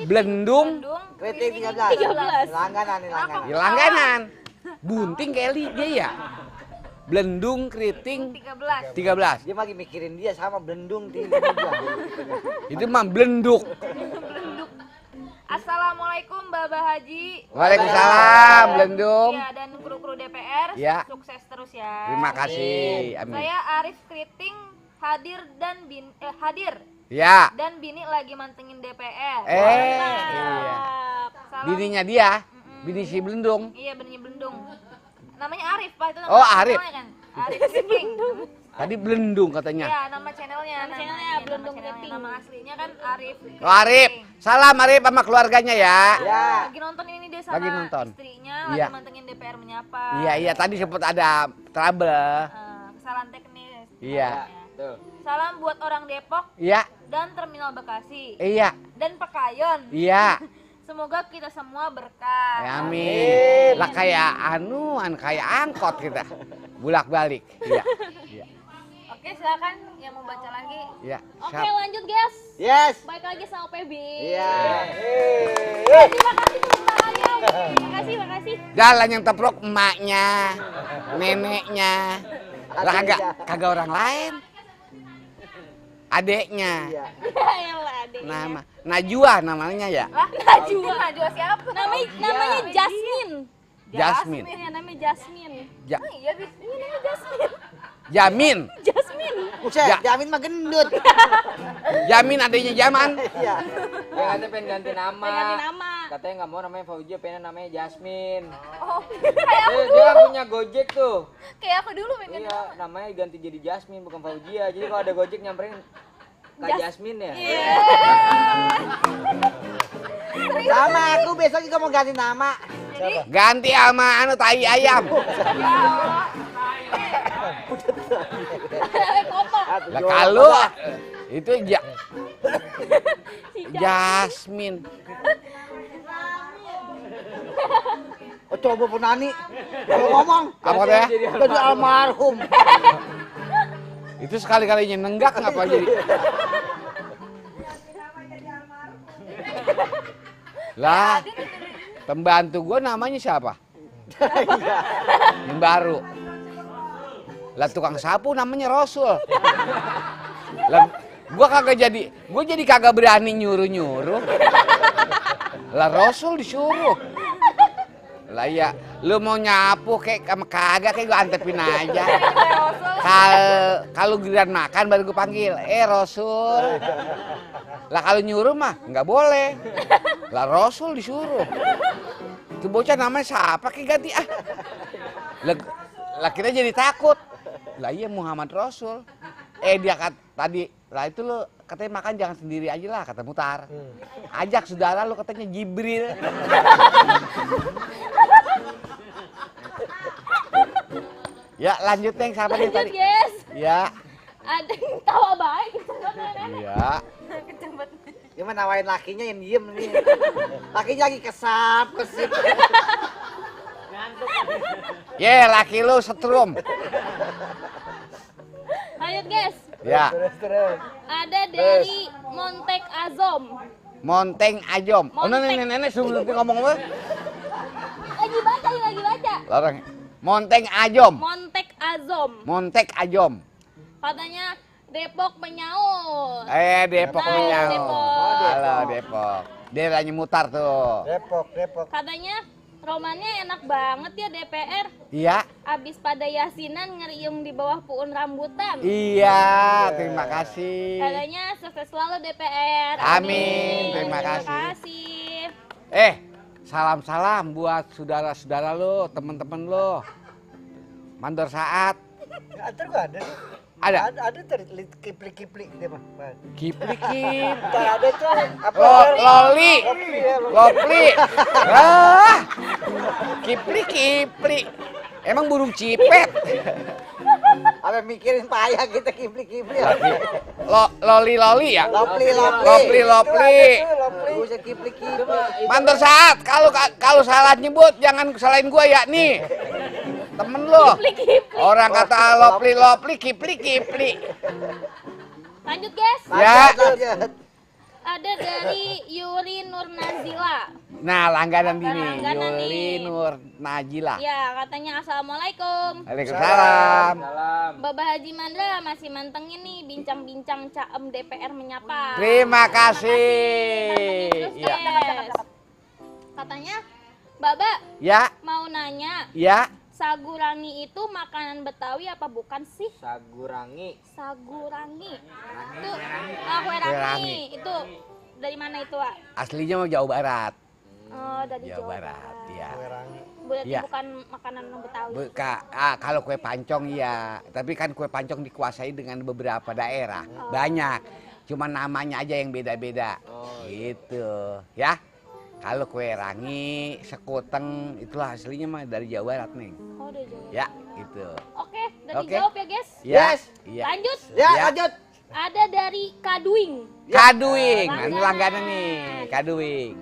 Belendung Kritik 13. 13. Langganan nih langganan. ya, langganan. Bunting Kelly dia ya. Belendung keriting 13. 13. Dia lagi mikirin dia sama belendung tinggi. Itu mah belenduk. Assalamualaikum Baba Haji. Waalaikumsalam, Belendung. Iya, dan kru-kru DPR. Ya. Sukses terus ya. Terima kasih. Amin. Saya Arif Kriting hadir Ya. dan Bini lagi mantengin DPR. Iya. Salam. Bininya dia, bini si Belendung. Iya, bininya Belendung. Namanya Arif, Pak. Itu nama Oh, Arif. channelnya kan? Arif Kriting. Tadi Belendung katanya. Iya, nama channelnya. Nama channelnya iya, Belendung nama channelnya. Kriting. Nama aslinya kan Arif. Oh, Arif. Salam Arif sama keluarginya ya. Ya. Lagi nonton ini dia sama Lagi nonton. istrinya, Iya. lagi mantengin DPR menyapa. Iya, tadi sempat ada trouble. Kesalahan teknis. Iya. Tuh. Salam buat orang Depok Iya, dan Terminal Bekasi iya, dan Pekayon. iya. Semoga kita semua berkah. Ya, amin. Lah kayak kayak angkot kita. Bulak-balik. Iya. Iya. Oke, silakan yang mau baca lagi. Iya. Oke siap. lanjut guys. Yes. Balik lagi sama Pebi. Iya. Terima kasih tepuk tangannya. Makasih. Jalan yang teprok emaknya, neneknya. Lah kagak orang lain. Adeknya. Iya. Elah deh. Nama Najwa namanya ya. Lah, Najwa siapa? Namanya Jasmine. Jasmine. Iya namanya Jasmine. Ja- Oh, iya, Bis. Iya namanya Jasmine. Jamin. Jasmine. Buset, Ya. Jamin mah gendut. Jamin adanya Jaman. Iya. Dia katanya pengen ganti nama. Ganti nama. Katanya nggak mau namanya Fauzia, pengen namanya Jasmine. Oh, kayak aku, Dia punya Gojek tuh. kayak aku dulu pengen. Iya, namanya ganti jadi Jasmine bukan Fauzia. Jadi kalau ada Gojek nyamperin Kak Jasmine ya. Sama aku besok juga mau ganti nama. Ganti sama tai ayam. Lah kalau itu Jasmine. Oh, coba Punani. Kalau ngomong Apa katanya? jadi almarhum. Itu sekali-kalinya nenggak ngapa jadi? Lah, pembantu gua namanya siapa? Yang baru. Lah tukang sapu namanya Rasul. Lah gua jadi kagak berani nyuruh-nyuruh. Lah Rasul disuruh. Lah ya, lu mau nyapu kayak kagak kayak gua antepin aja. Kalau giliran makan baru gua panggil, Rasul. Lah kalau nyuruh mah nggak boleh. Lah Rasul disuruh. Itu bocah namanya siapa kayak ganti ah. Lah kita jadi takut. Lah iya Muhammad Rasul. Dia tadi lah itu lo katanya makan jangan sendiri aja lah kata Mutar. Ajak saudara lo katanya Jibril. Ya lanjut Neng, siapa nih tadi? Lanjut guys. Ya. Ada yang tawa baik kecengot nenek. Iya. Kecengot. Gimana nawain lakinya yang diem nih. Lakinya lagi kesip. Ye, laki lu setrum. Lanjut guys. Ya. Terus. Ada dari Montek Azom. Monteng Ajom. Oh, Monteng. nenek suruh ngomong apa? Lagi baca. Larang. Monteng Ajom. Montek Azom. Montek Ajom. Katanya Depok menyaut. Depok Nah, menyaut. Depok. Halo, Depok. Daerahnya mutar tuh. Depok. Katanya romannya enak banget ya DPR. Iya. Abis pada yasinan ngeriung di bawah puun rambutan. Iya, terima kasih. Katanya sukses selalu DPR. Amin, terima kasih. Salam-salam buat saudara-saudara lo, teman-teman lo. Mandor Saat. Antar gua ada. Ada? Ada kipli dia mah. Kipli-kip. Ada tuh apa? Loli. Ya, Lopli. Ah. Kipli-kipli. Emang burung cipet. Apa mikirin payah kita kipli ya. Loli ya? Lopli. Lopli. Bisa kipli. Mandor Saat, kalau salah nyebut jangan salahin gua ya nih. Temen lo. Orang kata lopli, kipli. Lanjut guys. Ya. Lanjut. Ada dari Yuri Nurnazila. Nah, langganan ini. Langganan Yuli nih. Nur Najila. Ya, katanya Assalamualaikum. Waalaikumsalam. Salam. Bapak Haji Mandra masih mantengin nih bincang-bincang caem DPR menyapa. Terima kasih. Terus Ya. guys. Katanya, Baba Ya, mau nanya, ya. sagurangi itu makanan Betawi apa bukan sih? Sagurangi. Sagurangi. Itu kue Kue rangi. rangi. Itu dari mana itu, Wak? Aslinya mau Jawa Barat. Oh, dari Jawa Jawa Barat, ya. Berarti Iya. bukan makanan Betawi. Kalau kue pancong iya, tapi kan kue pancong dikuasai dengan beberapa daerah. Banyak. Cuma namanya aja yang beda-beda. Gitu, ya. Kalau kue rangi, sekuteng, itulah aslinya mah dari Jawa Barat, Neng. Oh, dari Jawa. Ya, gitu. Oke, udah Oke. dijawab ya, guys. Yes. Iya. Lanjut. Ya, Ya. lanjut. Ada dari Kaduing. Kaduing, ini Langganan. langganan nih, Kaduing.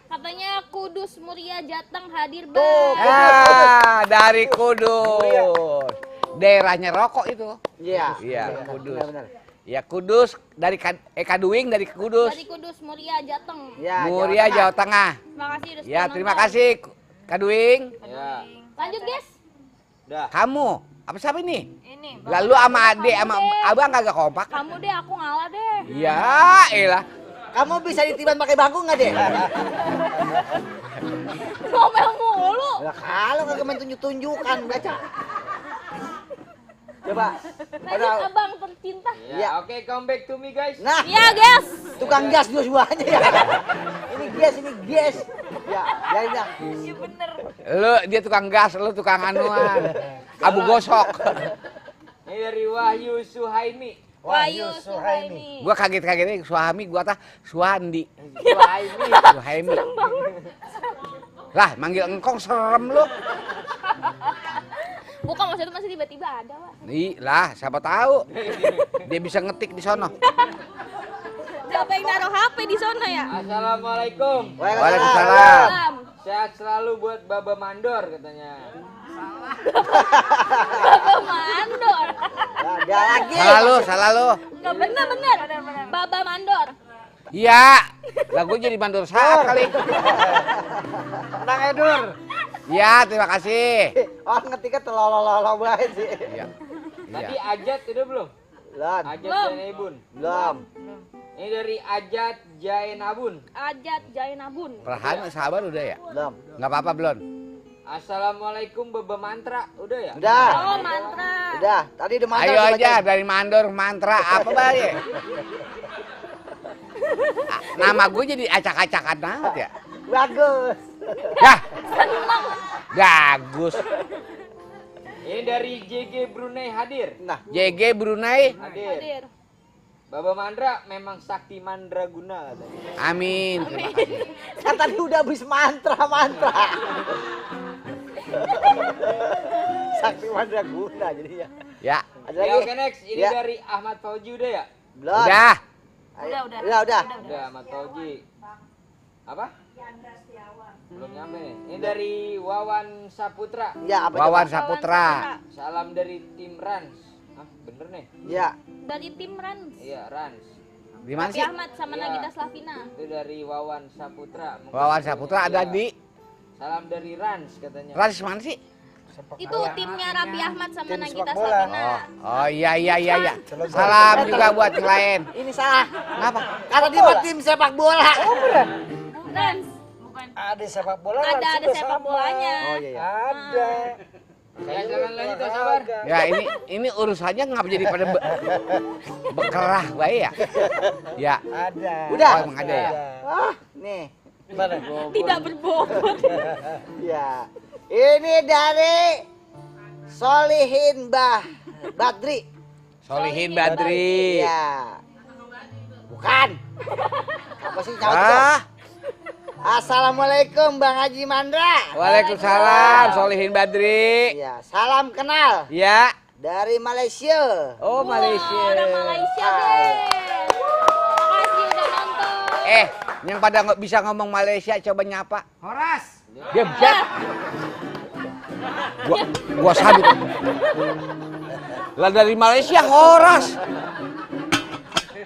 Katanya Kudus Muria Jateng hadir, Tuh, Bang. Dari Kudus. Daerahnya rokok itu. Iya. Iya, Kudus. Benar. Ya Kudus dari Kaduing dari Kudus. Dari Kudus Muria Jateng. Ya, Muria Jawa Tengah. Terima kasih udah Ya, sudah terima nonton. kasih Kaduing. Ya. Lanjut, guys. Udah. Kamu, apa siapa ini? Ini. Lalu sama Ade sama Abang kagak kompak. Kamu deh, aku ngalah deh. Ya, elah. Kamu bisa ditiban pakai bangku nggak deh? Ngomel mulu. Lah kalau kagak main tunjuk-tunjukkan baca. Coba. Lanjut, Abang tercinta. Ya, oke, come back to me guys. Nah, Iya, guys. tukang gas dua-duanya ya. Ini gas. Ya, dah. Iya bener. Dia tukang gas, lu tukang anuan. Abu gosok. Ini dari Wahyu Suhaimi. Wahyu Suhaimi. Gua kaget-kagetnya suami gua Suhandi. Suhaimi. Suhaimi. Lah, manggil engkong serem lu. Bukan maksudnya masih tiba-tiba ada, Wak. Lah, siapa tahu. Dia bisa ngetik di sono. Siapa yang naruh HP di sana ya? Assalamualaikum. Waalaikumsalam. Salam. Sehat selalu buat Baba Mandor katanya. Baba Mandor. Nah, dia lagi. Salah lu. Enggak bener. Baba Mandor. Iya. Lah gua jadi mandor saat kali. Tenang Edur. Ya, terima kasih. Orang ngetiknya telolololo banget sih. Iya. Tadi Iya. Ajat udah belum? Belum. Ajat Belum. Jainabun. Belum. Ini dari Ajat Jainabun. Ajat Jainabun. Perhan sabar udah ya? Belum. Enggak apa-apa belum? Assalamualaikum Baba Mantra. Udah ya? Udah. Oh, mantra. Udah. Tadi udah mantra. Ayo dibacain. aja dari mandor mantra apa bae. Nama gue jadi acak-acakan banget ya. Bagus. Dah. Bagus. Ini dari JG Brunei hadir. Nah, JG Brunei. Hadir. Baba Mandra memang sakti mandraguna katanya. Amin. Terima kasih. kan tadi udah habis mantra. Sakti Mandraguna jadinya. Ya. Ada Ya lagi? oke next, ini Ya. dari Ahmad Fauji udah ya? Belum. Udah. Udah. Udah Ahmad Fauji. Apa? Belum nyampe nih. Ini dari Wawan Saputra. Ya, apa Wawan coba? Saputra. Salam dari tim Rans. Ah, bener nih. Ya. Dari tim Rans. Iya, Rans. Di mana Raffi sih? Ahmad sama Iya. Nagita Slavina. Itu dari Wawan Saputra. Mungkin Wawan itu- Saputra ada iya. di Salam dari Rans katanya. Rans mana sih? Itu timnya Raffi Ahmad sama Tim Nagita sepak bola. Slavina. Oh iya. Salam juga buat yang lain. Ini salah. Kenapa? Karena dia mah tim sepak bola. Rans. Bukan. Ada sepak bola. Ada Rans juga sepak sama. bolanya. Oh iya. Ada. Ya jangan lanjut Toh, sabar. Ya ini urusannya ngapa jadi pada bekerah baik ya? Ya. Ada. Udah. Oh, emang ada ya? Ah, nih. Mana? Tidak berbobot. Ya. Ini dari Solihin Badri. Solihin Badri. Iya. Bukan. Apa sih nyawa itu? Ah, Assalamualaikum Bang Haji Mandra. Waalaikumsalam Solihin Badri. Iya, salam kenal Ya. dari Malaysia. Oh Malaysia. Orang Malaysia deh. Makasih udah nonton. Yang pada nggak bisa ngomong Malaysia coba nyapa. Horas. Dia bisa. Gua sabit. Lah dari Malaysia Horas.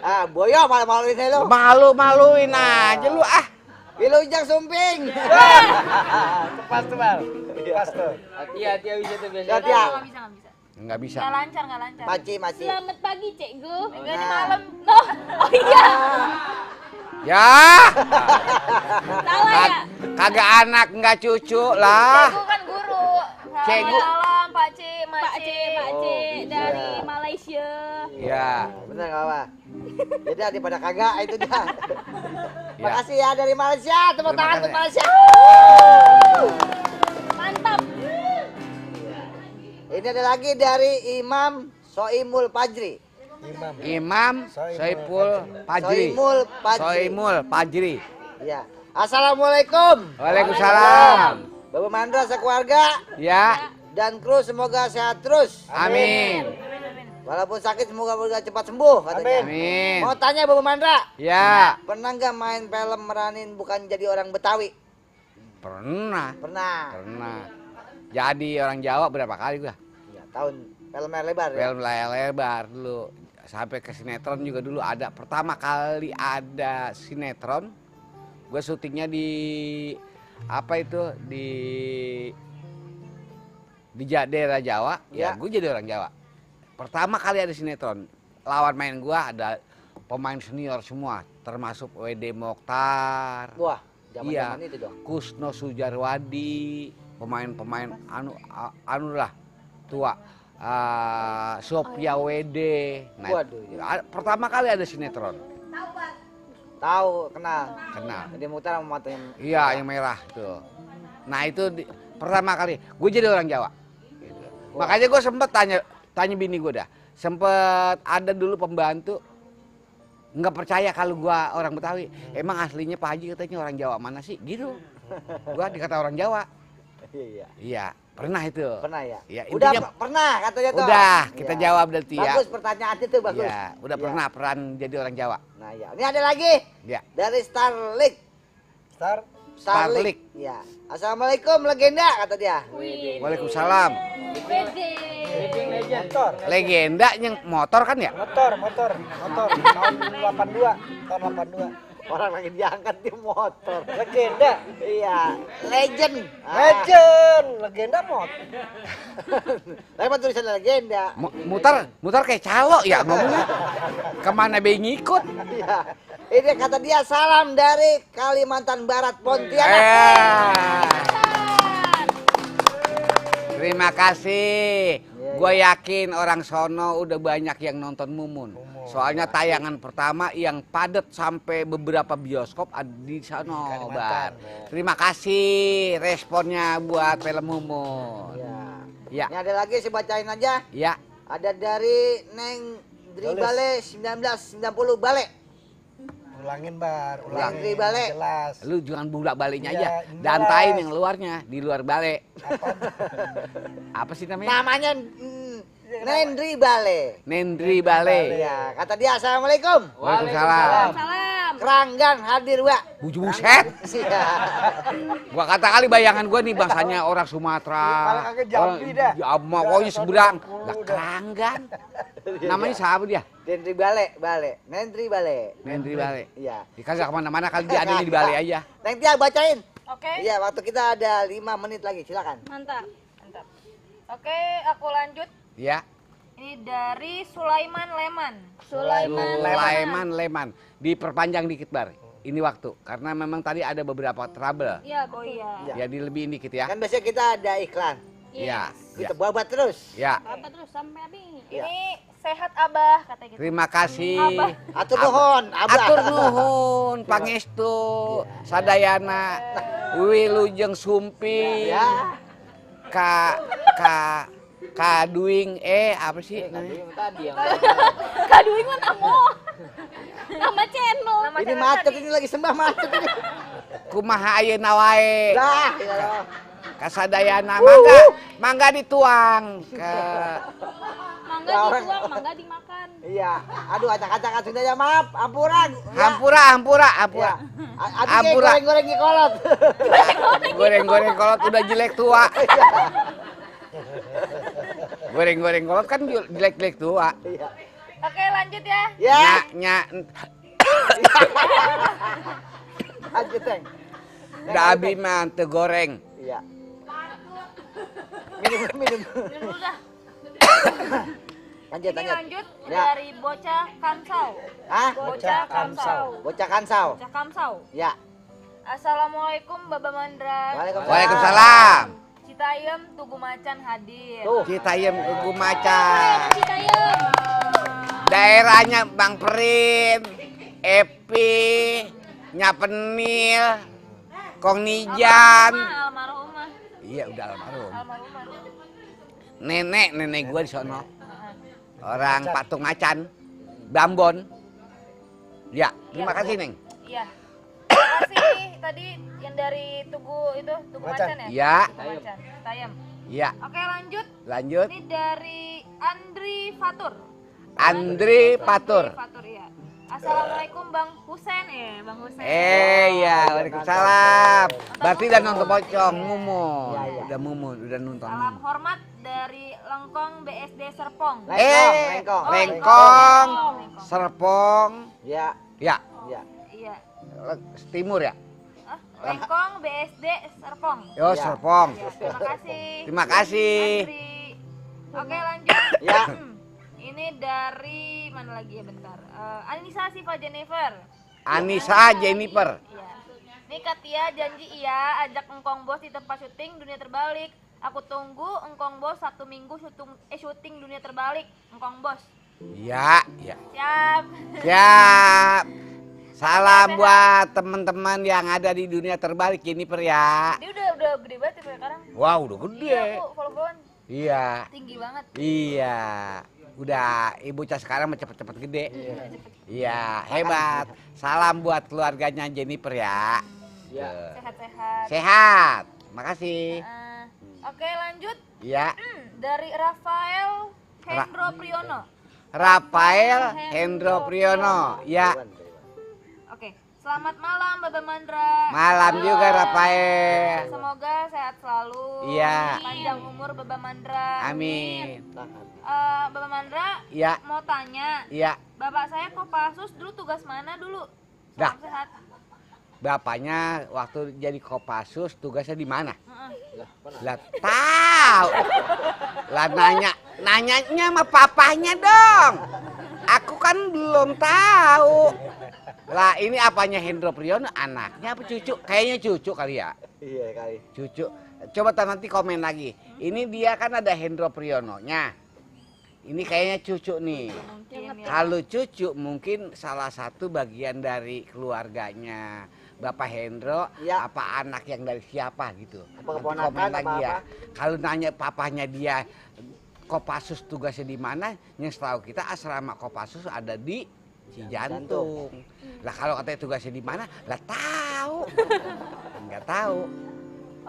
Ah, boyo malu-maluin lu. Malu-maluin aja lu ah. Wilujeng Sumping. Pas tuh, Bang. Pas tuh. Hati-hati habis itu biasanya. Hati ya. Nggak bisa. Nggak bisa. Nggak lancar. Maci. Selamat pagi, Cikgu. Enggak di Nah. malam. Oh iya. Ya. Salah ya. Kagak anak nggak cucu lah. Aku kan guru. Cikgu. Salam Pak Ci, Mak Pak Ci. C dari Malaysia. Ya. Bener gak apa? Jadi daripada kagak itu dia. Ya. Makasih ya dari Malaysia. Tepuk Terima tangan kasih. untuk Malaysia. Mantap. Ini ada lagi dari Imam Soimul Fajri. Imam Soipul Fajri. Soimul Fajri. Ya. Assalamualaikum. Waalaikumsalam. Bapak Mandra sekeluarga Ya. dan kru semoga sehat terus. Amin. Walaupun sakit semoga cepat sembuh katanya. Amin. Mau tanya Bapak Mandra, Ya. pernah nggak main film meranin bukan jadi orang Betawi? Pernah. Pernah. Jadi orang Jawa berapa kali gua? Ya, tahun film layar lebar ya. Film layar lebar dulu. Sampai ke sinetron juga dulu ada. Pertama kali ada sinetron. Gue syutingnya di apa itu di daerah Jawa. Ya, Ya. gue jadi orang Jawa. Pertama kali ada sinetron. Lawan main gua ada pemain senior semua, termasuk WD Mokhtar. Wah, Iya. zaman-zaman itu dong. Kusno Sujarwadi, pemain-pemain anu lah tua. Sophia WD. Nah, Waduh, pertama kali ada sinetron. Tahu, kenal. Kenal. Jadi mutar sama matanya. Iya, yang merah tuh. Nah, itu pertama kali gue jadi orang Jawa. Gitu. Makanya gue sempet tanya bini gue dah. Sempet ada dulu pembantu nggak percaya kalau gua orang Betawi. Emang aslinya Pak Haji katanya orang Jawa mana sih? Gitu. Gua dikata orang Jawa. Iya. Iya, pernah itu. Pernah ya? Ya, Udah intinya- pernah katanya tuh. Udah, kita Iya. jawab berarti ya. Bagus pertanyaannya tuh bagus. Iya, udah Iya. pernah peran jadi orang Jawa. Nah, ya. Ini ada lagi Ya. dari Starlink. Star. Starlink. Iya. Assalamualaikum legenda kata dia. Waalaikumsalam. Pede. Living legend. Motor. Legenda yang motor kan ya? Motor. Tahun 82. Tahun 82. Orang lagi diangkat di motor. Legenda. Iya, legend. Legend. Legenda motor. Tapi mah tulisan legenda. Mutar kayak calo ya ngomongnya. Kemana be ngikut? Iya. Ini kata dia salam dari Kalimantan Barat Pontianak. Terima kasih. Gue yakin orang sono udah banyak yang nonton Mumun. Soalnya tayangan pertama yang padat sampai beberapa bioskop ada di sono, Bar. Terima kasih responnya buat film Mumun. Ya. Ya, Ini ada lagi saya bacain aja. ya. Ada dari Neng Dri Bale 1990 Bale. Ulangin Bar, Nendri Bale. Jelas. Lu jangan bulak baliknya Iya, aja. jelas. Dantain yang luarnya, di luar balik. Apa sih namanya? Namanya Nendri Bale. Nendri Bale. Ya, kata dia assalamualaikum. Waalaikumsalam. Salam. Keranggan hadir, Wak. Buset. Iya. Gua kata kali bayangan gua nih bahasanya orang Sumatera. Paling kagak Jambi dah. Ya, pokoknya seberang. Lah Keranggan. Namanya siapa dia? Nendri Bale, Nendri Bale. Nendri Bale. Iya. Dikasih kemana-mana kali dia ada di Bale aja. Neng Tia bacain. Oke. Iya, waktu kita ada 5 menit lagi, silakan. Mantap. Mantap. Oke, aku lanjut. Ya. Ini dari Sulaiman Leman. Sulaiman Leman. Diperpanjang dikit Bar. Ini waktu karena memang tadi ada beberapa trouble. Iya, Oh betul. iya. Ya dilebihin dikit ya. Kan biasanya kita ada iklan. Ya. Kita babat terus. Ya. Apa terus sampai habis. Iya. Ini sehat Abah kata gitu. Terima kasih. Abah. Atur nuhun, Abah. Atur nuhun, pangestu, sadayana, wilujeng sumpi, Ya. kaduing apa sih namanya? Tadi yang Kaduing mah namo. Nama channel. Nama Ini channel macet, tadi. ini lagi sembah macet ini. Kumaha ayeuna wae. Dah, ya. Kasadayana mangga dituang ke Mangga Ya, orang- dituang, mangga dimakan. Iya. Aduh, acak-acak sudah ya, maaf. Ampuran. Ya. hampura. Ya. Aduh, Ampura. goreng-goreng kolot. Goreng-goreng kolot udah jelek tua. Goreng-goreng kolot kan jelek-jelek tua. Iya. Oke, lanjut ya. Ya. Nya Lanjut, Teng. udah abi mah teu goreng. Iya. Minum. Minum dulu dah. Lanjut, Ini lanjut. lanjut Ya. dari Bocah Kamsau. Hah? Bocah Kamsau. Bocah kansau. Bocah Kamsau. Ya. Assalamualaikum Baba Mandra. Waalaikumsalam. Citayam Tugu Macan hadir. Tuh. Citayam Tugu Macan. Citayam. Daerahnya Bang Perin, Epi, Nyapenil, Kong Nijan. Almarhumah. Iya udah almarhum. Almarhumah. Nenek gua di sono. Orang Patung Macan, Bambon. Ya, terima kasih Neng. Iya. Terima kasih tadi yang dari Tugu itu, Tugu Macan. Macan ya? Iya. Tugu Macan. Citayam. Ya, Oke, lanjut. lanjut. Ini dari Andri Fatur. Andri Patur. Andri Fatur ya. Assalamualaikum Bang Husen Bang Husen. Ya, waalaikumsalam. Berarti udah nonton pocong, mumun. Iya, iya. Udah mumun, udah nonton. Salam hormat dari Lengkong BSD Serpong. Lengkong. Lengkong, Serpong. Ya. Ya, Ya. Iya. Timur ya. Hah? Lengkong BSD Serpong. Yo, Ya. Serpong. Ya, terima kasih. Terima kasih. Andri. Oke, lanjut. Ya. Ini dari mana lagi ya bentar. Anissa Siva Jennifer. Anissa Jennifer. Iya. Ini Katia janji iya ajak Engkong Bos di tempat syuting Dunia Terbalik. Aku tunggu Engkong Bos Sabtu Minggu syuting Dunia Terbalik. Engkong Bos. Ya, ya. Siap. Siap. Salam buat teman-teman yang ada di dunia terbalik Jennifer ya. Dia udah gede banget ya sekarang. Wow, udah Iya, gede. aku follow-followan Iya. tinggi banget. Iya. Udah ibu cah sekarang mah cepet-cepet gede. Iya, hebat. Salam buat keluarganya Jennifer ya. Sehat-sehat. Sehat. Makasih. Oke, lanjut. Ya. Dari Rafael Hendro Priyono. Rafael Hendro Priyono. Ya. Oke, selamat malam Baba Mandra. Malam juga Rafael. Semoga sehat selalu. Iya. Panjang umur Baba Mandra. Amin. Baba Mandra Ya. mau tanya, Ya. bapak saya Kopassus dulu tugas mana dulu? Dah. Salam sehat. Bapaknya waktu jadi Kopassus tugasnya di mana? Heeh. Lah tahu. Lah nanyanya sama papahnya dong. Aku kan belum tahu. Lah ini apanya Hendro Priyono? Anaknya apa cucu? Kayaknya cucu kali ya. Iya kali. Cucu. Coba nanti komen lagi. Ini dia kan ada Hendro Priyono-nya. Ini kayaknya cucu nih. Mungkin ya. Kalau cucu mungkin salah satu bagian dari keluarganya Bapak Hendro, Ya. apa anak yang dari siapa gitu. Apa Nanti keponakan, komen lagi apa-apa. ya. Kalau nanya papahnya dia Kopassus tugasnya di mana, yang setahu kita asrama Kopassus ada di si jantung. Lah kalau katanya tugasnya di mana? Lah tahu. Enggak tahu.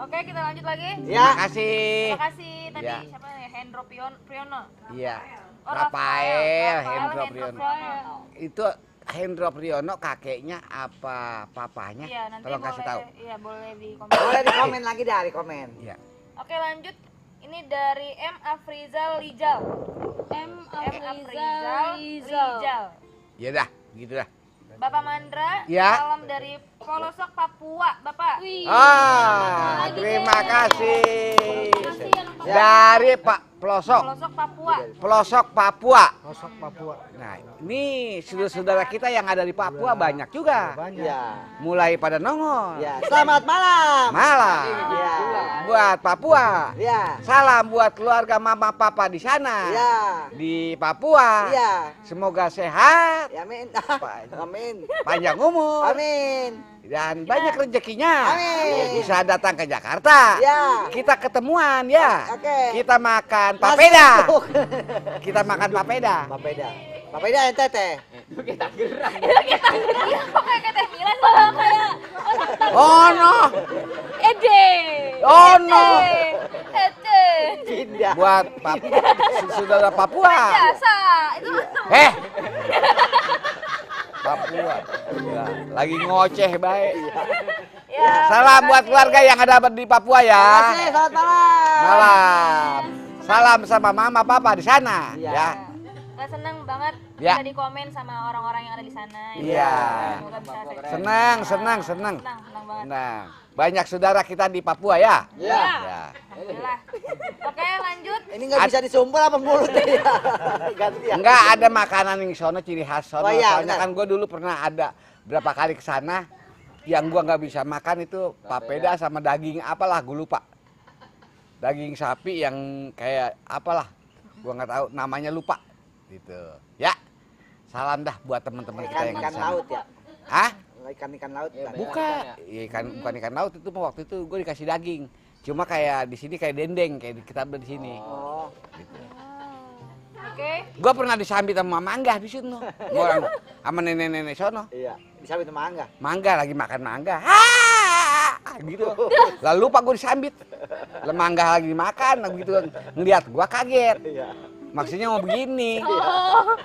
Oke, kita lanjut lagi. Ya. Terima kasih. Terima kasih tadi Ya. siapa ya? Hendro Priyono. Iya. Oh, Rafael Rafael Hendro Hendro Priyono. Priyono. Itu Hendro Priyono kakeknya apa papanya? Iya, nanti Tolong boleh, kasih tahu. Iya, boleh di komen. Boleh di komen lagi dari komen. Iya. Oke, lanjut. Ini dari M Afrizal Lijal. M. Afrizal Lijal. Ya dah, gitu dah. Bapak Mandra, Ya. salam dari pelosok Papua, Bapak. Wih. Ah, lagi terima deh. kasih. Makasih ya, Pak. Dari Pak Pelosok, Pelosok Papua. pelosok Papua. Kosok Papua. Nah, ini saudara-saudara kita yang ada di Papua banyak juga. Banyak. Ya. Mulai pada nongol. Ya. Selamat malam. Malam. Ya. Buat Papua. Ya. Salam buat keluarga mama papa di sana. Ya. Di Papua. Ya. Semoga sehat, Ya, amin. Amin. panjang umur, Amin. dan banyak rezekinya. Amin. Bisa datang ke Jakarta. Ya. Kita ketemuan ya. Oke. Kita makan papeda. Masuk. Kita makan papeda. Papeda. Papeda ente teh. Iya, kok kayak teh Milan kayak Oh no. Ede. Oh no. Ece. Pindah. Buat saudara Papua. Biasa. Itu Papua. Ya, lagi ngoceh baik. ya. Salam buat keluarga yang ada di Papua Terima ya. kasih. Selamat malam. Malam. Salam sama mama papa di sana Iya. ya. Nggak seneng banget Ya. bisa di komen sama orang-orang yang ada di sana. Iya. Semoga bisa Senang. Senang banget. Nah, banyak saudara kita di Papua ya. Ya. Ya. Alhamdulillah. Oke, lanjut. Ini nggak bisa disumpul apa mulutnya ya? Ganti ya. Enggak ada makanan yang sono ciri khas sono. Oh iya, Soalnya benar. kan gue dulu pernah ada berapa kali ke sana yang gua nggak bisa makan itu papeda sama daging apalah gue lupa. Daging sapi yang kayak apalah gua nggak tahu namanya lupa gitu. Ya. Salam dah buat teman-teman kita yang di Ikan sana. laut ya. Hah? Ikan laut. Iya, Kan? Bukan. Iya, bukan ikan laut itu waktu itu gue dikasih daging. Cuma kayak di sini kayak dendeng kayak kita di sini. Oh. Oke. Gue pernah disambit sama mangga di situ. Orang sama nenek-nenek sono. Iya. Bisa itu mangga. Mangga lagi makan mangga. Gitu. Lalu lupa gue disambit. Lah mangga lagi dimakan gitu. Ngeliat gue kaget. Iya. Maksudnya mau begini. Oh.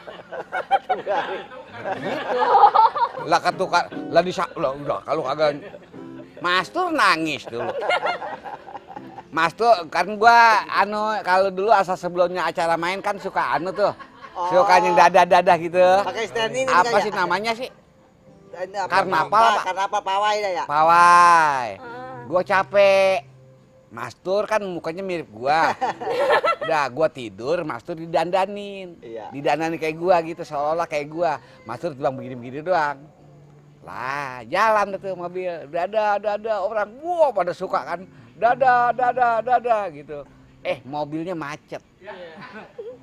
Gitu. Lah ketukar lah lah udah kalau kagak Mas Tur nangis dulu. Mas tuh kan gua kalau dulu asal sebelumnya acara main kan suka tuh. Suka yang dada-dada gitu. Pakai stand ini Apa kayak. sih namanya sih? Ini apa? Karnaval apa? Karnaval pawai dah ya. Pawai. Gua capek. Mas Tur kan mukanya mirip gua. Udah gua tidur, Mas Tur didandanin. Iya. Didandanin kayak gua gitu, seolah-olah kayak gua. Mas Tur cuma begini-begini doang. Lah, jalan tuh mobil. Dada orang wah pada suka kan. Dada gitu. Mobilnya macet.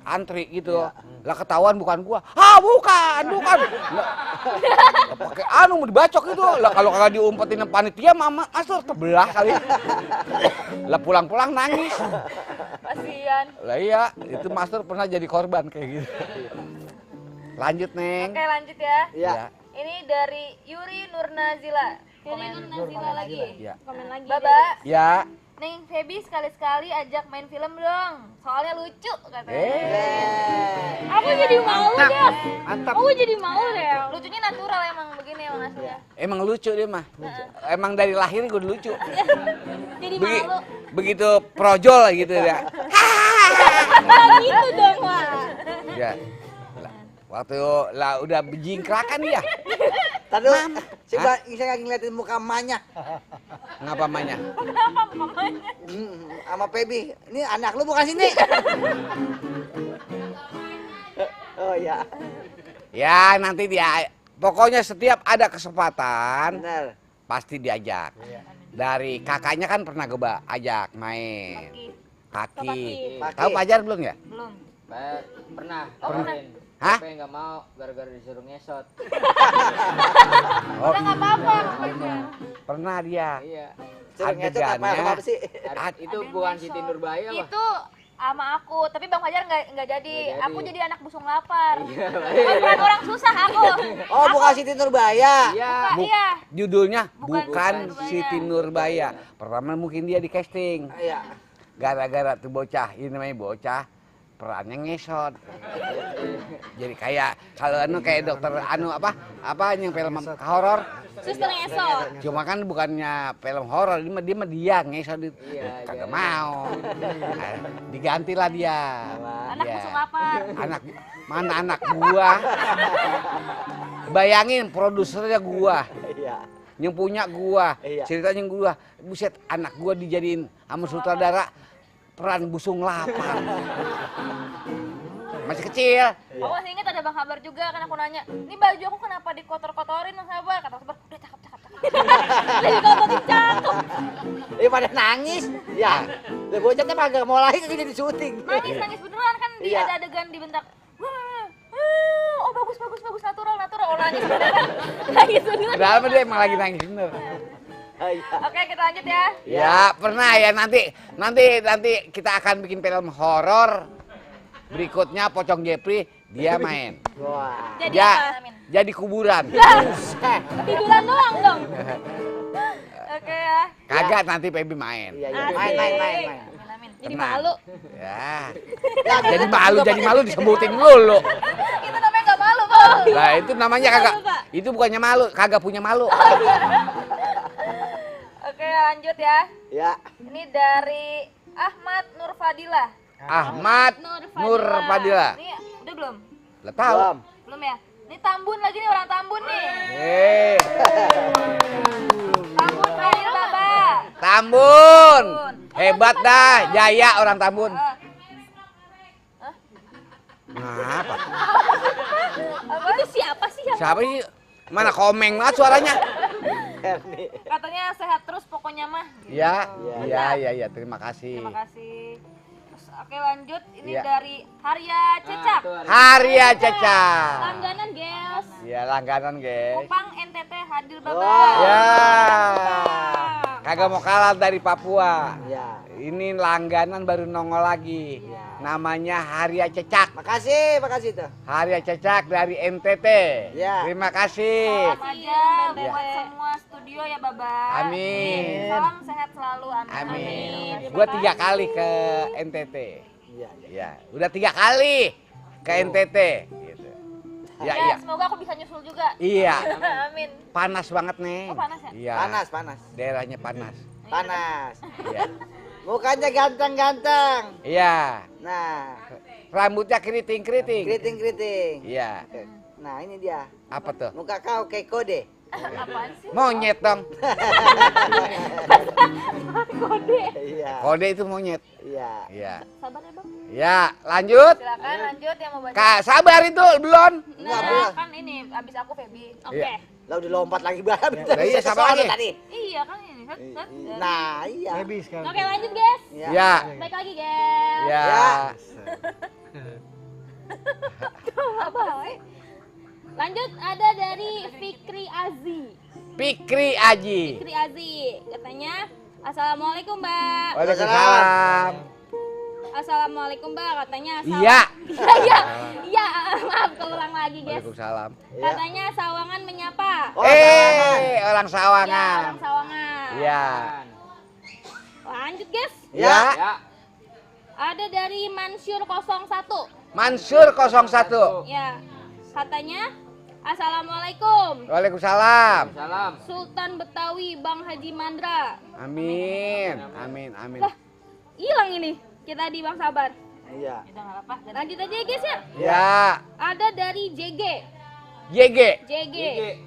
Antri gitu. Lah ketahuan bukan gua. Bukan. Lah pakai mau dibacok itu. Lah kalau kagak diumpetin panitia mama Mas terbelah kali. Lah pulang-pulang nangis. Kasihan. Lah iya, itu Mas pernah jadi korban kayak gitu. Lanjut, Neng. Oke, lanjut ya. Iya. Ini dari Yuri Nurnazila. Yuri Nurnazila lagi. Iya. Komen lagi. Baba, Ya. Neng Feby sekali-sekali ajak main film dong. Soalnya lucu katanya. Aku jadi mau deh. Mantap. Aku jadi mau deh. Lucunya natural emang begini emang aslinya. Emang lucu dia mah. Emang dari lahir gue lucu. Jadi malu. Begitu projol gitu ya. Nah gitu dong, Wak. Ya. Waktu lah udah bejingkrakan dia. Tadi coba saya lagi ngeliatin muka emaknya. Ngapa mamanya? Sama Pebi. Ini anak lu bukan sini. Oh iya. Ya nanti dia. Pokoknya setiap ada kesempatan Benar. pasti diajak. Dari kakaknya kan pernah gue ajak main. Kaki. Kaki. Tahu Pajar belum ya? Belum. Pernah. Hah? Tapi nggak mau gara-gara disuruh ngesot. Oh, Udah nggak apa-apa. pernah dia. Iya. Suruh ngesot apa Adegannya. apa sih? Itu bukan Siti Nurbaya apa? Itu sama aku, tapi Bang Fajar nggak jadi. Aku jadi anak busung lapar. Iya, Bukan orang susah aku. Oh, bukan Siti Nurbaya. Iya. Iya. Judulnya Bukan bukan Nurbaya. Siti Nurbaya. Pertama mungkin dia di casting. Iya. Gara-gara tuh bocah, ini namanya bocah, perannya ngesot. Jadi kayak kalau kayak dokter apa yang film horor. Suster ngesot. Cuma kan bukannya film horor, dia ngesot itu. Kagak mau. Nah, digantilah dia. Anak Iya. busung lapar. Mana anak gua? Bayangin produsernya gua. Iya. Yang punya gua, Iya. ceritanya gua, buset anak gua dijadiin sama sutradara peran busung lapar. Masih kecil. Aku masih ingat ada Bang Sabar juga, kan aku nanya, ini baju aku kenapa dikotor-kotorin Bang Sabar? Kata Bang Sabar, udah cakep. Lebih kotor cakep. Pada nangis. Ya. Lah bocahnya mah gak mau lahir jadi syuting. Nangis beneran kan di Iya. ada adegan dibentak. Oh bagus natural. Oh nangis beneran. Nangis beneran. Padahal mah dia emang lagi nangis bener. Oke kita lanjut ya. Ya pernah ya nanti kita akan bikin film horor. Berikutnya Pocong Jepri dia main. Wah. Jadi Ya, apa? jadi kuburan. Tiduran doang dong. Oke ya. Kagak nanti Pebi main. Iya, iya. Asik. Main. Amin. Jadi Tenang. malu. Ya. Jadi malu disebutin dulu. Itu namanya nggak malu Bang. Nah, itu namanya kagak. Malu, Pak. Itu bukannya malu, kagak punya malu. Oke lanjut ya. Ya. Ini dari Ahmad Nur Fadilah. Ahmad Nur Fadila. Ini udah belum? Lah tahu. Belum ya? Ini Tambun lagi nih, orang Tambun nih. Tambun Fadil Baba. Tambun. Hebat dah, jaya orang Tambun. Apa? Apa? Itu siapa sih yang Siapa sih? Mana komeng banget suaranya? Katanya sehat terus pokoknya mah. Ya, iya, terima kasih. Terima kasih. Terus, oke lanjut, ini Iya. dari Harya Cecak. Haria Caca. langganan, guys? Ya langganan, guys. Kupang NTT hadir Baba. Wow. Ya. Kagak mau kalah dari Papua. Ya. Ini langganan baru nongol lagi. Namanya Haria Cecak. Makasih tuh. Haria Cecak dari NTT. Ya. Terima kasih. Salam aja buat semua studio ya Baba. Amin. Salam sehat selalu, amin. Amin. Terima Gua kasih. 3 kali ke NTT. Iya. Ya, udah 3 kali ke NTT. Gitu. Ya, iya. Semoga aku bisa nyusul juga. Iya. Amin. Panas banget nih. Oh, panas ya? Iya. Panas. Daerahnya panas. Panas. Iya. Mukanya ganteng-ganteng. Iya. Nah, Rambutnya keriting-keriting. keriting. Iya. Nah, ini dia. Apa tuh? Muka kau kayak kode. Apaan sih? Monyet dong. Iya. Kode itu monyet. Iya. Iya. Sabar ya Bang. Ya, lanjut. Silakan lanjut yang mau baca. Kak, sabar itu belum. Enggak, Nah, belum. kan ini abis aku Feby. Oke. Iya. Lah udah lompat lagi banget. Lah iya, sabar lagi. Tadi. Iya kan ini kan. Nah, iya. Oke, lanjut, guys. Iya. Ya. Baik lagi, guys. Ya. Apa? Lanjut ada dari Fikri Azi. Fikri Aji. Fikri Azi katanya, "Assalamualaikum, Mbak." Waalaikumsalam. Assalamualaikum, Mbak, katanya. Iya. Iya, maaf keulang lagi, guys. Waalaikumsalam. Katanya Sawangan menyapa. Orang Ya, Sawangan. orang Sawangan. Iya. Lanjut, guys. Ya. Ya. Ada dari Mansur 01. Mansur 01. Ya. Katanya, "Assalamualaikum. Waalaikumsalam. Salam. Sultan Betawi Bang Haji Mandra." Amin. Amin. Amin. Lah, hilang ini. Kita di Bang Sabar. Iya. Udah nggak apa-apa. Lanjut aja ya, guys ya. Ya. Ada dari JG. YG. JG. Gigi.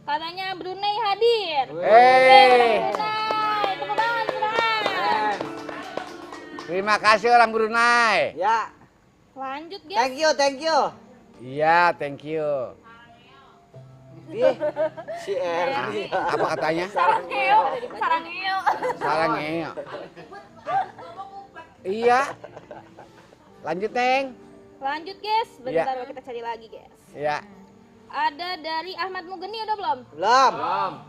Katanya Brunei hadir. Eh. Brunei, tepuk tangan Brunei. Terima kasih orang Brunei. Ya. Lanjut, guys. Thank you. Iya, thank you. Ih, si Erdi. Apa katanya? Sarang ngeo. Salah ngeo. Iya. Lanjut, Neng. Lanjut, guys. Iya. Bentar kita cari lagi, guys. Ya. Ada dari Ahmad Mugeni udah belum? Belum.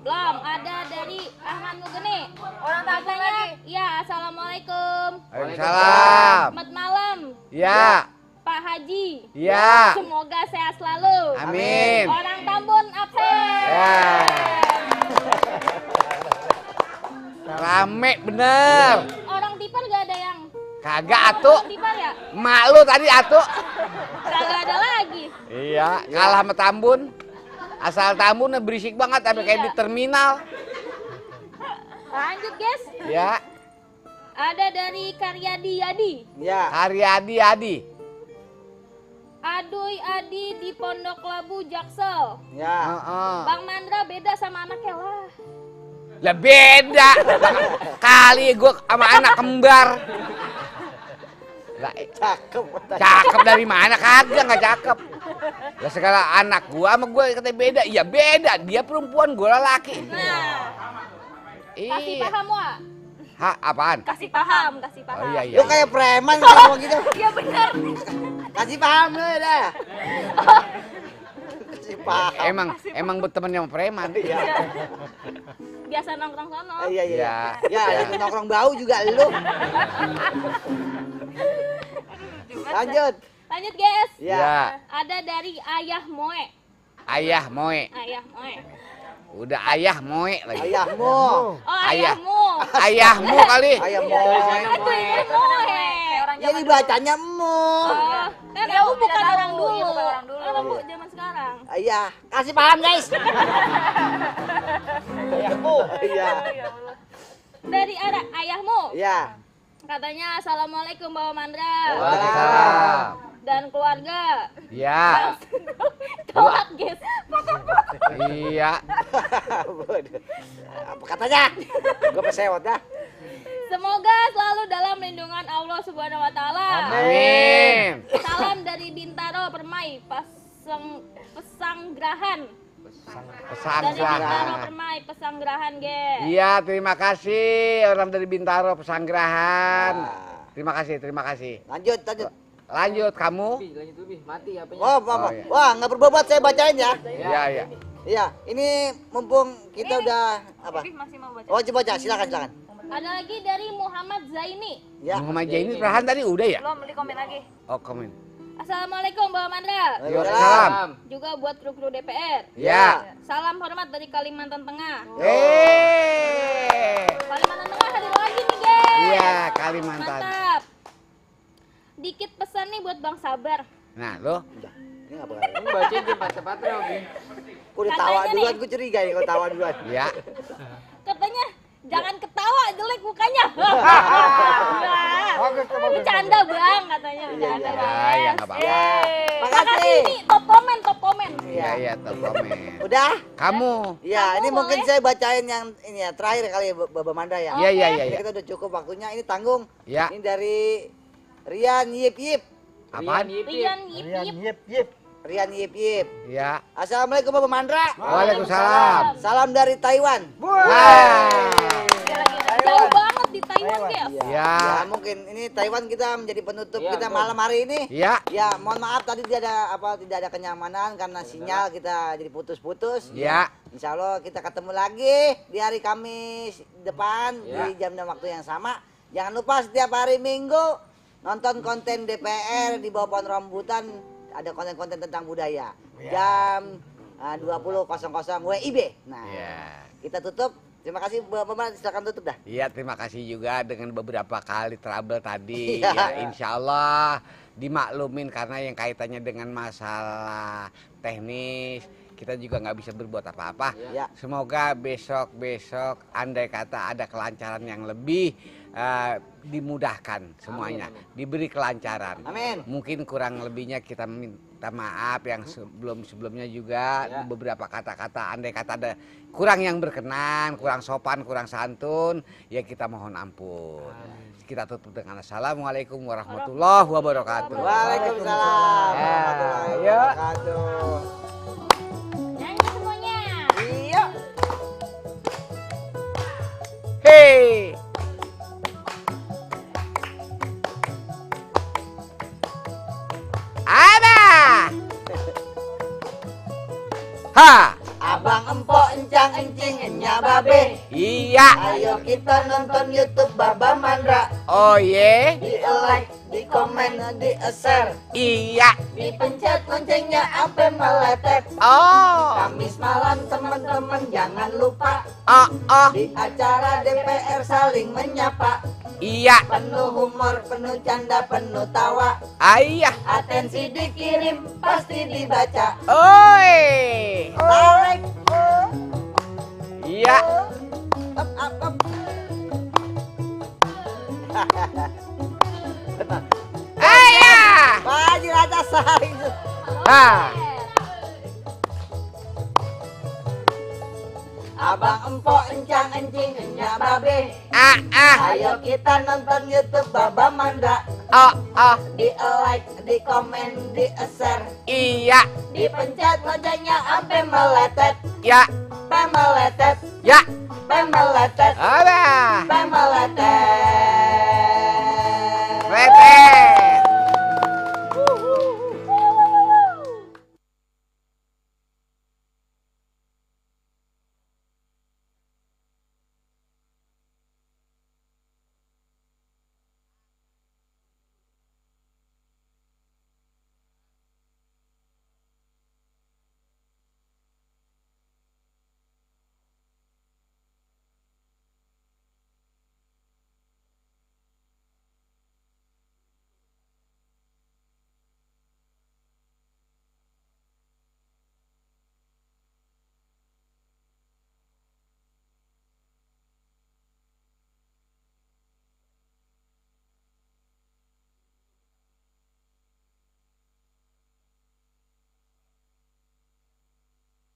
Belum. Ada dari Ahmad Mugeni. Orang Tambun lagi. Ya, assalamualaikum. Waalaikumsalam. Selamat malam, Ya, Pak Haji. ya. Semoga sehat selalu. Amin. Orang Tambun absen. Ya. Rame bener. Orang Tipar gak ada yang Kagak atuh. Tipar ya? Mak lu tadi atuh. Kagak ada lagi. Iya, kalah sama Tambun. Asal Tambun berisik banget sampai kayak di terminal. Lanjut, guys. Ya, Ada dari Karyadi Yadi. Ya. Haryadi Adi. Aduy Adi di Pondok Labu Jaksel. Ya. Heeh. Bang Mandra beda sama anaknya lah. Lah beda. Kali gua sama anak kembar. Lah, Cakep. cakep dari mana? Kagak, nggak cakep. Lah segala anak gua sama gua katanya beda. Iya beda, dia perempuan, gua laki. Nah, kasih Iya. paham wa. Hah, apaan? Kasih paham, kasih paham. Oh iya iya. Lu kayak preman kalau ngomong gitu. Iya benar. Kasih paham lu ya dah. Kasih paham. Emang berteman sama preman. Iya. Biasa nongkrong sono. Iya iya. Iya. Ya, ada nongkrong bau juga lu. Lanjut. Lanjut, guys. Ya. Ya. Ada dari Ayah Moe. Ayah Moe. Ayah Moe. Udah ayah Moe lagi. Ayahmu. Oh, Ayah. ayahmu. Ayahmu kali. Ayahmu. Itu ini Moe. Ya dibacanya mu. Oh, kan Dia aku beda bukan tahu. orang dulu. Iya, bukan orang dulu. Kan aku zaman sekarang. Iya. Kasih paham guys. Ayahmu. Iya. Dari ayahmu. Iya. Katanya assalamualaikum Bapak Mandra Waalaikumsalam. dan keluarga. Ya. Telat, guys. Iya. Apa katanya? Gue pesewot dah. Semoga selalu dalam lindungan Allah Subhanahu wa taala. Amin. Salam dari Bintaro Permai, Pesanggrahan. Dari Bintaro Pesanggrahan. Permai, Pesanggrahan, guys. Iya, terima kasih orang dari Bintaro Pesanggrahan. Terima kasih, terima kasih. Lanjut, lanjut. Lanjut kamu. Lanjut lebih, mati apanya. Oh, apa? Oh, iya. Wah, nggak berbobot saya bacain ya. Iya, iya. Iya, ini mumpung kita udah apa? Masih mau baca. Oh, coba baca, silakan, silakan. Ada lagi dari Muhammad Zaini. Ya. Muhammad Jaini perlahan tadi udah ya? Belum beli komen lagi. Oh, komen. Assalamualaikum Bapak Mandra. Waalaikumsalam. Juga buat kru-kru DPR. Ya. Salam hormat dari Kalimantan Tengah. Kalimantan Tengah hadir lagi nih, guys. Iya, Kalimantan. Mantap. Dikit pesan nih buat Bang Sabar. Nah, lo Ini nggak bakal. Ini bacain cepat-cepatnya Ogi. Gue udah tawa Katanya duluan, nih. gue curiga nih kalau tawa duluan. ya. Katanya jangan ketawa jelek mukanya. Bercanda Bang katanya. Bercanda, Ya, guys. ya enggak apa-apa. Makasih Makasih. ini top komen, top komen. Iya, iya, top komen. Udah? Kamu. Ya, Kamu ini mungkin boleh? saya bacain yang ini ya terakhir kali ya, Bapak Manda ya. Iya, iya, iya, Jadi iya. kita udah cukup waktunya. Ini tanggung. Ya. Ini dari Rian Yip Yip. Apaan? Rian yip yip. Rian Yip Yip. Ya. Assalamualaikum Bapak Mandra. Waalaikumsalam. Salam dari Taiwan. Wah. Jauh banget di Taiwan, guys. Ya. Ya, mungkin ini Taiwan kita menjadi penutup Iya, kita betul. malam hari ini. Ya. Ya, mohon maaf tadi tidak ada kenyamanan karena sinyal kita jadi putus-putus. Ya. Insya Allah kita ketemu lagi di hari Kamis depan Ya. di jam dan waktu yang sama. Jangan lupa setiap hari Minggu nonton konten DPR di bawah pohon rambutan, ada konten-konten tentang budaya. Jam 20.00 WIB. Nah, Ya. kita tutup. Terima kasih Bapak, silakan tutup dah. Iya, terima kasih juga dengan beberapa kali trouble tadi. Iya. Ya, insya Allah dimaklumin karena yang kaitannya dengan masalah teknis kita juga nggak bisa berbuat apa-apa. Ya. Semoga besok andai kata ada kelancaran yang lebih dimudahkan semuanya, diberi kelancaran. Amin. Mungkin kurang lebihnya kita minta maaf yang sebelum-sebelumnya juga beberapa kata-kata andai kata ada kurang yang berkenan, kurang sopan, kurang santun, ya kita mohon ampun. Kita tutup dengan assalamualaikum warahmatullahi wabarakatuh. Waalaikumsalam warahmatullahi Ya. wabarakatuh. Nyanyi semuanya. Iya. Hei. Ada. Abang empok encang encingnya babe. Iya. Ayo kita nonton YouTube Baba Mandra. Oh ye. Di like, di komen, di share. Iya. Dipencet loncengnya sampai meletet. Oh. Kamis malam teman-teman jangan lupa. Oh, oh. Di acara DPR saling menyapa. Iya. Penuh humor, penuh canda, penuh tawa. Ayah. Atensi dikirim, pasti dibaca. Oi. Tarik. Iya. Up, up, up. Ayah. Pak Haji Raja saring. Ah. Abang empok encang encingnya babe. Ah, ah. Ayo kita nonton YouTube Baba Mandra. Oh, oh. Di like, di komen, di share. Iya. Dipencet loncengnya sampai meletet. Ya. Sampai meletet. Ya. Sampai meletet. Apa? Sampai